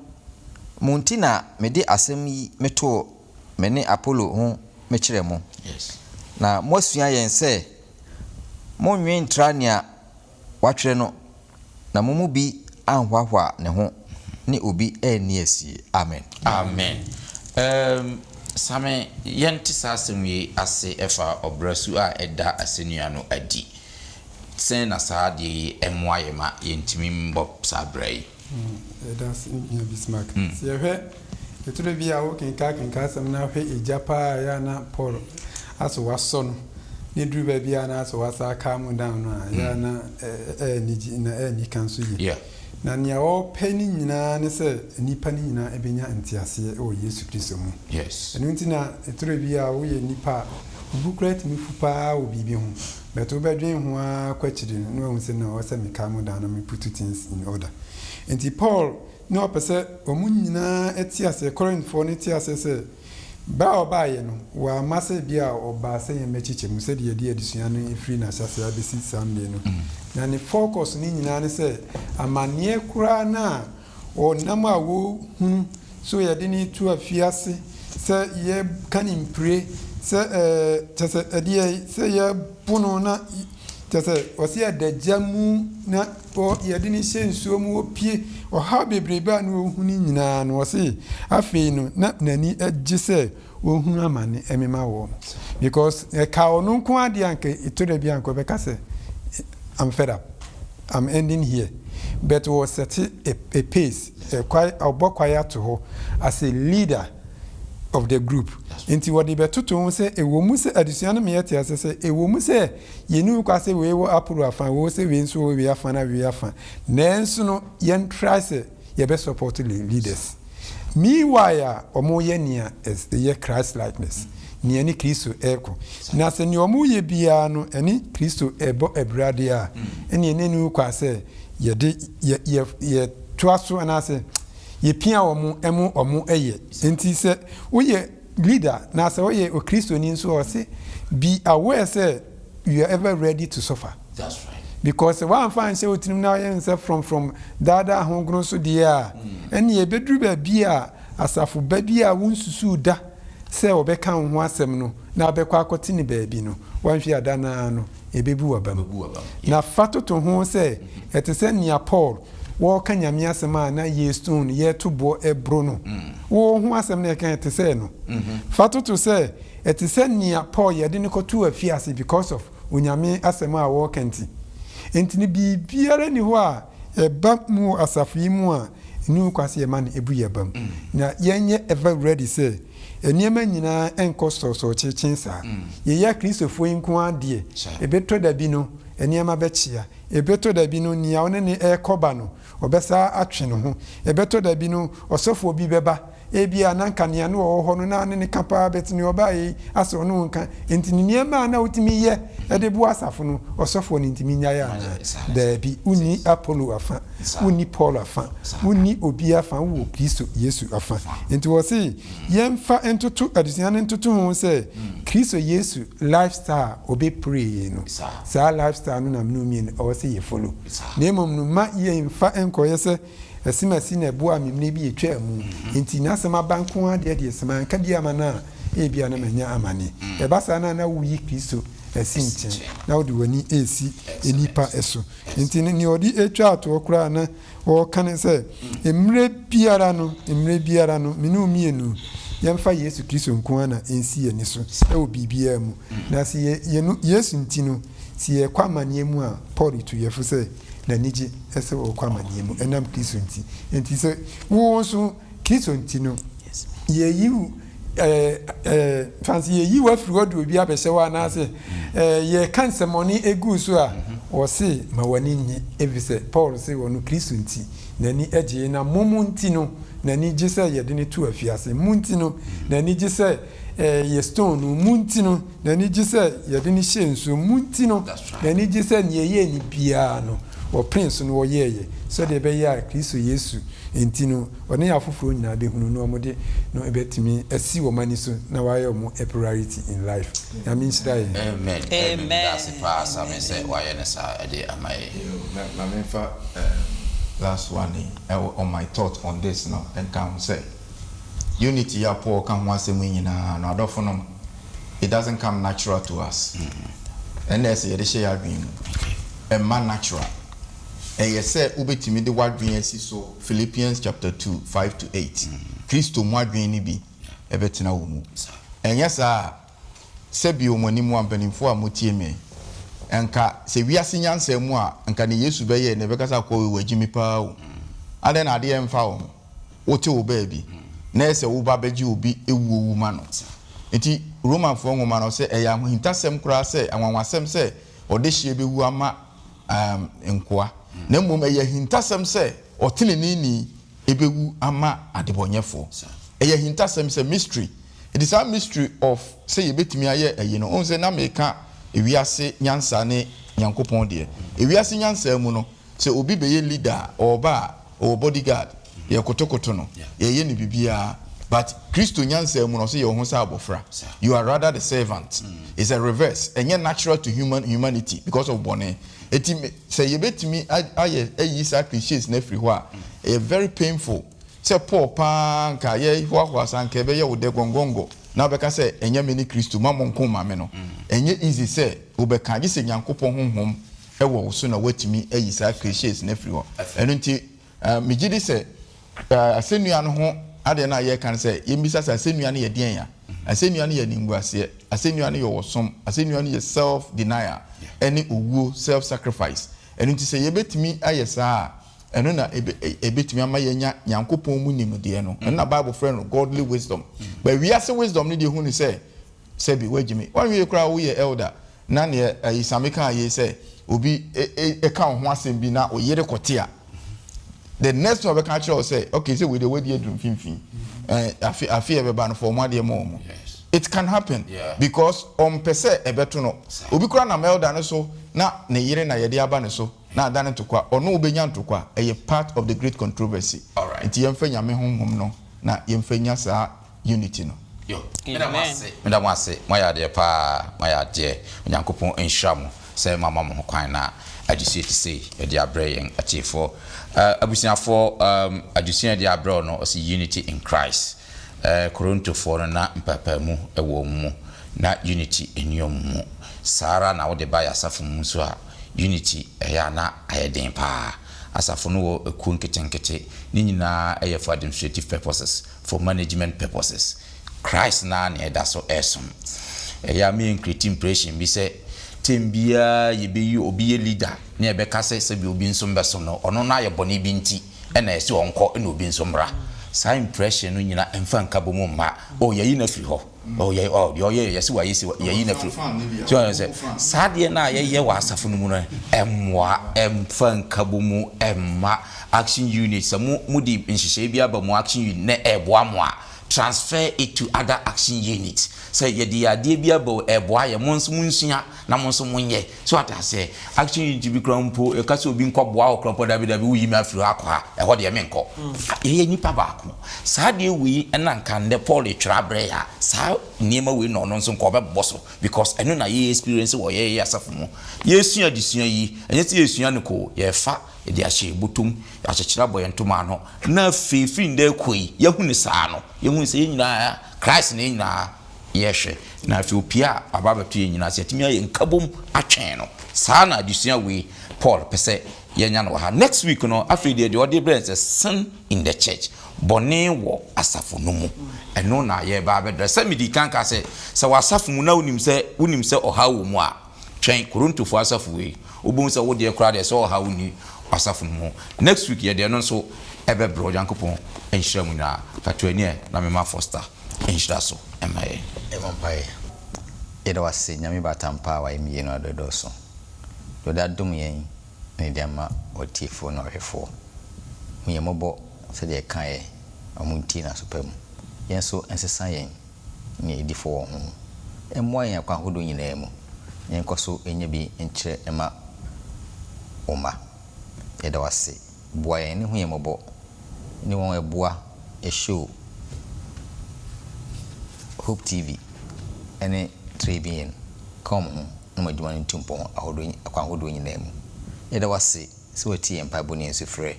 mo nti na mede asɛm yi metoo me ne Apolo ho mekyerɛ mo, na moasua yɛn sɛ monnwen ntra nea wɔatwerɛ no, na mo mu bi anhoahoa ne ho ne obi anni asie. Amen. Amen. Erm Same, yɛnte saa asɛm yi ase ɛfa ɔbrasu a ɛda asɛnnua no adi. Sɛn na saa adeɛ yi mmoa yɛn ma yɛntumi mmɔ saa bra yi? Yɛda ase nua Bismarck. Sɛ yɛhwɛ ɛtɔ bi a wokenkan kenkan asɛm na ahwɛ egya paa a ɛyɛ a na Paul asɛ wasɔ no na ɛduru baabi a na asɛ wasa calm down no a ɛyɛ a na ɛyɛ anigye na ɛyɛ anika nso yie. Na nea ɔrepɛ ne nyinaa ne sɛ nnipa no nyinaa bɛnya nteaseɛ wɔ Yesu Kristo mu. Ɛno nti na ɛtɔ bi a woyɛ nnipa a wo bo koraa tumi fu paa wɔ biribi ho But wobɛdwen ho ara kɔ akyiri no na wahu sɛ no ɛwɔ sɛ me calm down na me put things in order. Nti Paul na ɔpɛ sɛ wɔn nyinaa te aseɛ, Corinthfoɔ no te aseɛ sɛ berɛ a ɔbaeɛ no wamma sɛ ebia ɔbaa sɛ yɛmmɛkyekyɛ mu sɛdeɛ yɛde adesua no firi n'ahyɛaseɛ abɛsi saa mmerɛ no. Na ne focus no nyinaa ne sɛ amanneɛ koraa no a Ɔnam a wɔhunu sɛ yɛde no reto afiase, sɛ yɛka no mpire, sɛ ɛɛ kyɛ sɛ ɛdeɛ sɛ yɛbo no na kyɛ sɛ ɔsɛ adagya mu na yɛde no hyɛ nsuo mu ɔpie ɔhaw bebrebe a na ɔhu no nyinaa no ɔse afei no na n'ani gye sɛ ɔhunu amane ɛmema wɔn because ɛka ɔno nko adeɛ anka ɛtɔ da bi anka ɔbɛka sɛ I'm fed up I'm ending here but wɔ sɛte a, a pace ɛkwae ɔbɔ kwae ato hɔ as a leader of the group nti wɔde bɛtoto ho sɛ ɛwɔ mu sɛ adesua no meyɛ te ase sɛ ɛwɔ mu sɛ yɛni kwa sɛ wei wɔ aporo afa wɔ sɛ wei nso wɔ wei afa na wei afa nanso no yɛn try sɛ yɛbɛ support leaders meanwhile a wɔyɛ nea ɛyɛ Christ likeness nea ne Kristo ɛkɔ na sɛ nea wɔyɛ biara no ɛne Kristo ɛbɔ abira deɛ a ɛne ɛne no kwa sɛ yɛde yɛ yɛ yɛtoa so anaasɛ yɛpia wɔn ɛmo wɔn ɛyɛ nti sɛ woyɛ. leader na sɛ woyɛ Okristoni nso a, ɔse be aware sɛ you are ever ready to suffer. That's right. Because sɛ woamfa anhyɛ wo tirim na woyɛ no sɛ frɔmfrɔm daadaa ahogono so deɛ a, ɛnneɛ ɛbɛduru baabi a asafo ba bi a wonsusuu da sɛ ɔbɛka wo ho asɛm no na wobɛkɔ akɔte no baabi no, woanhwɛ a da no ara no ɛbɛbu w'abam. Na fa toto ho sɛ ɛte sɛ nea Paul wɔreka Nyame asɛm a na yɛrestone no, yɛreto boɔ boro no. Wo ho asɛm na yɛka ɛte sɛ ɛno. Fa toto sɛ ɛte sɛ nea Paul yɛde no kɔtoo afiase because of Onyame asɛm a wɔreka nti. Enti no biribiara nni hɔ a ɛba mu wɔ asafo yi mu a ɛnni ho kwan sɛ yɛma no ɛbu yɛn abam. Na yɛnyɛ ever ready sɛ nneɛma nyinaa nkɔ sɔɔsɔɔ kyeekyee saa. Yɛyɛ Akristofoɔ yi nko ara deɛ, ɛbɛtɔ da bi no nneɛma bɛkyea. Ɛbɛtɔ da bi no nea wo ne no rekɔ ba no, ɔbɛsan atwe ne ho. Ɛbɛtɔ da bi no ɔsɔfoɔ bi bɛba Ebia na anka nea na ɔwɔ hɔ no na ne no ka paa but nea ɔbaeɛ yi asɛ ɔne wo nka. Enti ne nneɛma a na wotumi yɛ de boa asafo no, ɔsɔfoɔ no ntumi nnyae anaa? Daabi. Wonni Apollo afa, wonni Paul afa, wonni obiara afa, wowɔ Kristo Yesu afa. Enti wɔse yɛmfa ntoto adesua no ntoto ho sɛ Kristo Yesu lifestyle a ɔbɛpureeɛ no, saa lifestyle no na mene wo mmienu ɛwɔ sɛ yɛ follow. Na mmom no mma yɛmfa nkɔyɛ sɛ Asimasi na ɛboaa me mmerɛ bi a ɛtwaa mu, enti n'asɛm aba nko ara deɛ deɛ sɛ manka bi ama no a, ebia na manya amane. Ɛba saa no a na woyi Kristo asi nkyɛn na wode w'ani resi nnipa so. Enti no nea ɔde retwa toɔ koraa na ɔreka ne sɛ, mmerɛ biara no, mmerɛ biara no, me ne wo mmienu, yɛmfa Yesu Kristo nko ara na ɛnsi yɛn ani so wɔ biribiara mu. Na sɛ yɛ, yɛn, Yesu nti no, sɛ yɛkɔ amaneɛ mu a, Paul retu yɛn fo sɛ, N'ani gye sɛ ɔrekɔ amanneɛ mu ɛnam Kristo nti. Enti sɛ wo nso Kristo nti no, yɛyi wo ɛɛ ɛɛ fansi yɛyi wo afiri hɔ de obi abɛhyɛ hɔ anaasɛ ɛɛ yɛka nsɛmɔne egu so a, ɔse ma w'ani nnye efisɛ Paul se ɔno Kristo nti n'ani gye na mo mo nti no n'ani gye sɛ yɛde no to afiase mo nti no n'ani gye sɛ ɛɛ yɛ stone no mo nti no N'ani gye sɛ yɛde no hyɛɛ nsuo mu nti no, n'ani gye sɛ nea ɛyɛɛ no biara no, wɔpenee so na wɔyɛeɛ, sɛdeɛ ɛbɛyɛ a Kristo Yesu nti no, ɔne afoforɔ nyinaa bɛhunu na wɔde no bɛtumi asi wɔn ani so na wayɛ wɔn a priority in life. Nyame nhyira yɛn. Amen amen meda ase paa Same sɛ wayɛ no saa de ama yɛn. Yoo ma me nfa last one yi ɛwɔ on my thought on this no nka ho sɛ unity yi a Paul ka ho asɛm yi nyinaa no adɔfonom it doesn't come natural to us ɛnna ɛsɛ yɛde hyɛ yɛn adwene mu ɛmma natural ɛyɛ sɛ wobɛtumi de w'adwene asi so Philippians chapter 2 5 to 8 Kristo mu adwene no bi ɛbɛtena wo mu ɛnyɛ saa a sɛbio mo anim a mpanimfoɔ a motie me nka sɛ wiase nyansa mu a nka ne Yesu bɛyɛ na ɛbɛka sɛ akɔ wei wagyi me paa o adɛn na adeɛ mfa wo ho wote wo baabi na ɛyɛ sɛ woba bɛgye obi wuo wu ma no. Nti Romanfoɔ nwoma no sɛ ɛyɛ ahintasɛm koraa sɛ, anwanwasɛm sɛ ɔdehyeɛ bɛwu ama um, nkoa, na mmom ɛyɛ ahintasɛm sɛ ɔteneneeni bɛwu ama adebɔnyɛfoɔ. Ɛyɛ ahintasɛm sɛ mystery. Nti saa mystery of sɛ yɛbɛtumi ayɛ ayi no, wohu sɛ na meka ewiase nyansa ne Nyankopɔn deɛ. Ewiase nyansa mu no, Sɛ obi bɛyɛ leader a, ɔɔba a, ɔwɔ body guard, yɛkotokoto no, yɛyɛ no biribiara, but Kristo nyansa mu no, ɔse yɛ wo ho sɛ abɔfra, you are rather the servant, it's a reverse, ɛnyɛ natural to human humanity because of bɔne, enti sɛ yɛbɛtumi ayɛ ayi saa cliches no afiri hɔ a, ɛyɛ very painful sɛ Paul paa nka yɛhoahoa saa nka ɛbɛyɛ wo dɛ gɔngɔngɔ na wobɛka sɛ ɛnyɛ me ne Kristo, ma monko mma me no, ɛnyɛ easy sɛ wobɛka, gye sɛ Nyankopɔn honhom wɔ wo so na woatumi ayi saa clichés no afiri hɔ. Ɛno nti, megye di sɛ asɛnnua no ho adeɛ no a yɛreka no sɛ yɛmmisa sɛ asɛnnua no yɛ deɛn a, asɛnnua no yɛ animguaseɛ, asɛnnua no yɛ ɔsom, asɛnnua no yɛ self denial ɛne owuo, self sacrifice. Ɛno nti sɛ yɛbɛtumi ayɛ saa a, ɛno na ɛbɛtumi ama yɛanya Nyankopɔn mu nimdeɛ no. Ɛno na Bible frɛ no godly wisdom. But wiase wisdom no deɛ hu no sɛ Sɛbi wagyi me. Wanwie koraa woyɛ elder na neɛ ayi Same kaa yei sɛ obi ka wo ho asɛm bi na wo yere kɔte a the next thing ɔbɛka akyerɛ wo sɛ okay sɛ wei deɛ wadi aduru mfimfini eh, afe afe ɛbɛba no fa wɔn adeɛ ma wɔn. It can happen because ɔmpɛ sɛ ɛbɛto no. Obi koraa nam elder no so na ne yere na yɛde aba ne so na adane ntokwa ɔno wobɛnya ntokwa ɛyɛ part of the great controversy. Nti yɛmfa Nyame honhom no na yɛmfa nya saa unity no. Yo, meda mo ase, meda mo ase, moayɛ adeɛ paa, moayɛ adeɛ, Onyankopɔn nhyira mo sɛ moama mo ho kwan na adesua te sei yɛde abrɛ yɛn atiefoɔ. Uh, abusuafoɔ, um, adesua yɛde abrɛ wo no, ɔse Unity in Christ. Uh, Korintofoɔ no na mpaapaamu wɔ wɔn mu, na unity nni wɔn mu. Saa ara na wode ba yɛn asafo mu nso a, unity ɛyɛ a na ayɛ den paa. Asafo no wɔ akuo nketenkete, ne nyinaa yɛ for administrative purposes. For management purposes, Christ no ara na yɛda so resom. Ɛyɛ a me create impression bi sɛ term biara yɛbɛyi obi yɛ leader na yɛbɛka sɛ sɛbi obi nso mbɛsom no, ɔno no ayɛ bɔne bi nti na ɛsɛ ɔnkɔ na obi nso mmra. Saa impression no nyina ɛmfa nkabom mma, oh yɛayi no afiri hɔ, oh yɛ oh deɛ ɔyɛ yɛse wayɛ sei, yɛayi no afiri hɔ. So ɔyɛ sɛ saa adeɛ no a yɛyɛ wɔ asafo no mu no ɛmmoa, ɛmfa nkabom mma. Action unit, sɛ mo mo de nhyehyɛe bi aba mo action unit na ɛreboa mo a, transfer it to other action unit. Sɛ yɛde yɛ adeɛ bi aba o, ɛreboa yɛn, mo nso monsua na mo nso monyɛ. So wate aseɛ? Action unit bi koraa mpo, yɛka sɛ obi nkɔboa wo koraa mpo a, dabi dabi, woyi me afiri hɔ akɔ ha, ɛhɔ deɛ menkɔ. Yɛyɛ nnipa baako. Saa adeɛ wei na nka nnɛ Paul retwerɛ abrɛ yɛn a, saa nneɛma wei na ɔno nso nka ɔbɛbobɔ so because ɛno na yɛ experience wɔ yɛn asafo mu. Yɛresua adesua yi, ɛnyɛ sɛ yɛresua no kwa o, yɛrefa Yɛde ahyɛ yɛn bɔtɔ mu, yɛakyekyere abɔ yɛn ntoma ano, na afei firi nnɛ rekɔ yi, yɛahu no saa no, yɛhu sɛ yɛn nyinaa, Christ na yɛn nyinaa yɛrehwɛ, na afei opue a, waba abɛto yɛn nyinaa, sɛ yɛatumi ayɛ nkabom atwɛn no. Saa na adesua wei Paul pɛ sɛ yɛnya no wɔ ha. Next week no, afei deɛ, deɛ ɔde brɛ yɛn sɛ sin in the church, bɔne wɔ asafo no mu. Ɛno na yɛreba abɛdrɛ. Sɛ medii kan kaa sɛ, sɛ wɔ asafo mu na wonim sɛ, wonim sɛ ɔhaw wɔ mu a, Twɛn Korontofo asafo wei, wobɛhu sɛ wo deɛ koraa deɛ sɛ ɔhaw nni w'asafo no mu. Next week yɛde ɛno nso ɛbɛbrɛ. Onyankopɔn nhyira mo nyinaa. Fa to ani ɛ na mema Foster nhyira so mma yɛn. Yɛbɔ mpaeɛ. Yɛda wo ase Nyame baatan pa a w'ayɛmyie no adɔdɔɔso. Deɛ ɔde adom yɛn ne de ama w'atiefoɔ ne w'ahwɛfoɔ. Hu yɛn mmɔbɔ sɛdeɛ ɛkaeɛ ma wɔntie no aso pa mu. Yɛn nso nsesa yɛn. ne adifo wɔ ho. Mmoa yɛn akwan ahodoɔ nyinaa mu na yɛnkɔ so nyɛ bi nkyerɛ mma wo mma. Yɛda wo ase. Boa yɛn ne hu yɛn mmɔbɔ ne wɔn ɛboa show Hope TV ne Trebien ka wɔn ho na wɔn adwuma no ntu mpɔn ahodoɔ akwan ahodoɔ nyinaa mu. Yɛda wo ase sɛ woatie yɛn mpaebɔ ne yɛn sufrɛ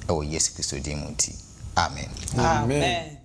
wɔ Yesu Kristo din mu nti, amen. Amen.